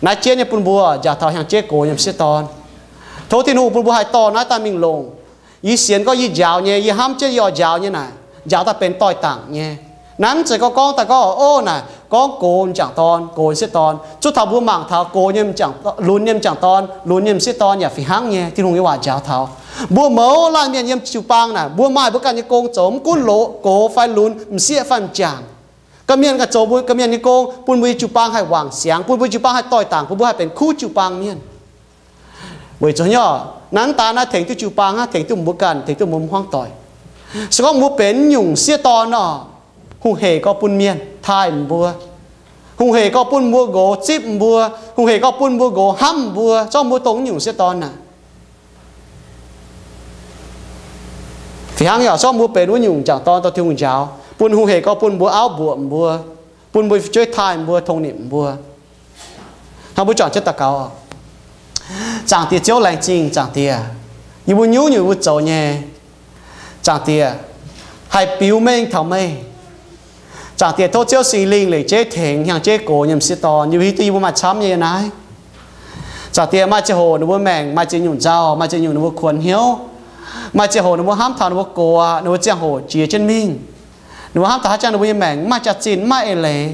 Naaiv jienv nyei bun mbuo njaaux taux hnyangx-jeiv gox nyei m'sieqv dorn. Tov Tin-Hungh bun mbuo haih dorh naaiv daaih mingh longc. Yie sienx gorngv yie njaaux nyei, yie hnamv jienv yie oix njaaux nyei naaic, njaaux daaih benx doix-dangc nyei. Naaiv mv zeiz gorngv, gorngv daaih gorngv, ov, naaic gorngv gox m'jangc dorn, gox m'sieqv dorn. Zuov taux mbuo mangc taux gox nyei m'jangc, lunx nyei m'jangc dorn, lunx nyei m'sieqv dorn yaac fih hnangv nyei, Tin-Hungh nyei waac njaaux taux. Mbuo mouz laanh mienh yiem jiu-baang naaic, mbuo maaih mbuo ganh nyei gong zoux, mv gunv loz, gox fai lunx, m'sieqv fai m'jangc. Ga'mienh ganh zoux mbuo ga'mienh nyei gong, bun mbuo nyei jiu-baang haih wangc siangx, bun mbuo jiu-baang haih doix-dangc, bun mbuo haih benx kuv jiu-baang mienh. Weic zuqc nyei, naaiv daan naaiv tengx duqv jiu-baang hnangv, tengx duqv mbuo ganh, tengx duqv mbuo hmuangv doic. Se gorngv mbuo benx nyungc sieqv dorn nor, hungh hec gorx bun mienh taaih mbuo, hungh hec gorx bun mbuo nqox zipv mbuo, hungh hec gorx bun mbuo nqox hnamv mbuo, zorqv mbuo dongh nyungc sieqv dorn naaic. Fih hnangv yaac zorqv mbuo benx wuov nyungc m'jangc dorn dorh Tin-Hungh njaaux, bun hungh hec gorx bun mbuo auv mbuoqc mbuo, bun mbuo fu'jueiv taaih mbuo, tong nimc mbuo. Hnangv mbuo juangc jienv daux gaux. Zaangc Diex Ziouv, laengz zingh Zaangc Diex, yie mbuo nyungc-nyungc mbuo zoux nyei, Zaangc Diex, haih biux mengh taux meih. Zaangc Diex, tov Ziouv Singx Lingh leic jeiv tengx hnyangx-jeiv gox nyei m'sieqv dorn. Yie mbuo hiuv duqv yie mbuo maaih camv nyei naaiv. Zaangc Diex, maaih ziangh hoc ninh mbuo maengc maaih ziex nyungc nzauh, maaih ziex nyungc ninh mbuo kuonx hnyouv. Maaih ziangh hoc ninh mbuo hnamv taux ninh mbuo gox, ninh mbuo ziangh hoc jiex jienv mingh. Ninh mbuo hnamv taux haaix ziangh ninh mbuo nyei maengc mv maaih jaax-zinh, mv maaih eix leiz,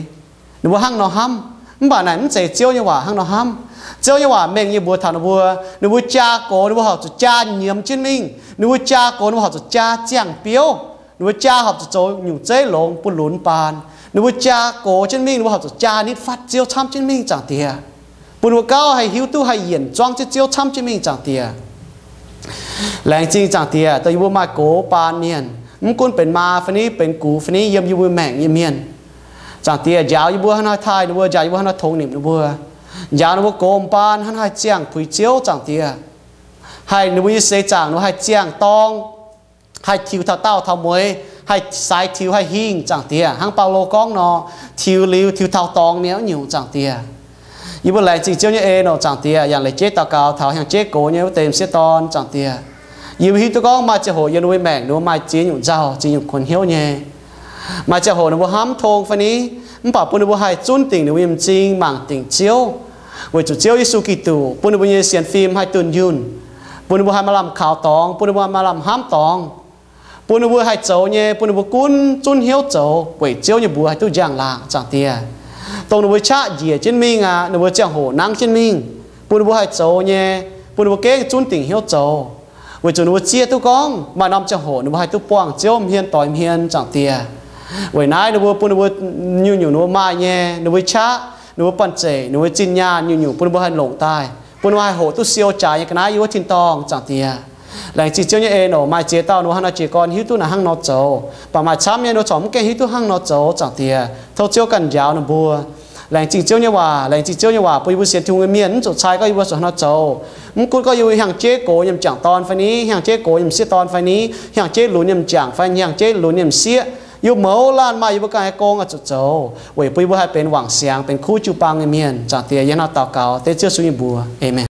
ninh mbuo hnangv nor hnamv. Mv baac naaic mv zeiz Ziouv nyei waac hnangv nor hnamv. Ziouv nyei waac mengh nyei mbuox taux ninh mbuo, ninh mbuo jaa gox ninh mbuo horpc zuqc jaa nyiemz jienv mingh. Ninh mbuo jaa gox ninh mbuo horpc zuqc jaa ziangh biouv. Ninh mbuo jaa horpc zuqc zoux nyungc zeiv longx bun lunx baan. Ninh mbuo jaa gox jienv mingh ninh mbuo horpc zuqc jaa nitv fatv Ziouv camv jienv mingh, Zaangc Diex. Bun ninh mbuo gauh haih hiuv duqv haih yienc zuangv jienv Ziouv camv jienv mingh, Zaangc Diex. Laengz zingh Zaangc Diex, dongh yie mbuo maaih gox baan mienh, mv gunv benx maa fai ni, benx gux fai ni, yiem yie mbuo maengc nyei mienh. Zaangc Diex, njaaux yie mbuo hnangv naaiv taaih ninh mbuo, njaaux yie mbuo hnangv naaiv tongx nimc ninh mbuo, njaaux ninh mbuo gox baan hnangv naaiv ziangh puix Ziouv, Zaangc Diex. Haih ninh mbuo nyei seix zaangc ninh mbuo haih ziangh dorng, haih tiux taux daauh taux mueiz, haih saaix tiux haih hingh, Zaangc Diex. Hnangv Baulo gorngv nor, tiux liuz tiux taux dorngx mi'aqv nyungc, Zaangc Diex. Yie mbuo laengz zingh Ziouv nyei en oc, Zaangc Diex, yangh leiz jeiv daux gaux taux hnyangx-jeiv gox nyei wuov deix m'sieqv dorn, Zaangc Diex. Yie mbuo hiuv duqv gorngv maaih ziangh hoc yiem ninh mbuo maengc ninh mbuo maaih ziex nyungc nzauh, ziex nyungc kuonx hnyouv nyei. Maaih ziangh hoc ninh mbuo hnamv tong fai ni, mv baac bun ninh mbuo haih zunv dingc ninh mbuo nyei m'zing, mangc dingc Ziouv, weic zuqc Ziouv Yesu Giduc bun ninh mbuo nyei sienx fim haih dunh yunh, bun ninh mbuo haih maaih lamh kaux dorngx, bun ninh mbuo maaih lamh hnamv dorngx, bun ninh mbuo haih zoux nyei, bun ninh mbuo gunv zunv hnyouv zoux weic Ziouv nyei mbuox haih duqv njang-laangc, Zaangc Diex. dongh ninh mbuo qaqv njiec jienv mingh aqv, ninh mbuo ziangh hoc nangv jienv mingh, bun ninh mbuo haih zoux nyei, bun ninh mbuo gengh zunv dingc hnyouv zoux, weic zuqc ninh mbuo zieqv duqv gorngv maaih norm ziangh hoc ninh mbuo haih duqv buangh Ziouv hmien doix hmien, Zaangc Diex. Weic naaiv ninh mbuo bun ninh mbuo nyungc-nyungc ninh mbuo maaih nyei, ninh mbuo qaqv, ninh mbuo banh zeic, ninh mbuo zinh nyaanh nyungc-nyungc bun ninh mbuo haih longc daaih, bun ninh mbuo haih hoqc duqv siou jaax nyei ga'naaiv yiem wuov tin-dorngh, Zaangc Diex. Laengz zingh Ziouv nyei en oc. Maaih ziex dauh ninh mbuo hnangv nor jiez gorn hiuv duqv naaic hnangv nor zoux, baac maaih camv nyei ninh mbuo corc mv gaengh hiuv duqv hnangv nor zoux, Zaangc Diex. Tov Ziouv ganh njaaux ninh mbuo. Laengz zingh Ziouv nyei waac, laengz zingh Ziouv nyei waac bun yie mbuo sienx Tin-Hungh nyei mienh mv zuqc cai gorngv yie mbuo zuqc hnangv nor zoux. Mv gunv gorngv yie mbuo hiangx-jeiv gox nyei m'jangc dorn fai ni, hiangx-jeiv gox nyei m'sieqv dorn fai ni, hiangx-jeiv lunx nyei m'jangc fai hiangx-jeiv lunx nyei m'sieqv, yie mbuo mouz laanh maaih yie mbuo ganh nyei gong oix zuqc zoux, weic bun yie mbuo haih benx wangc siangx, benx kuv jiu-baang nyei mienh, Zaangc Diex. Yie hnangv nor daux gaux dengv Ziouv Yesu nyei mbuox. Aamen.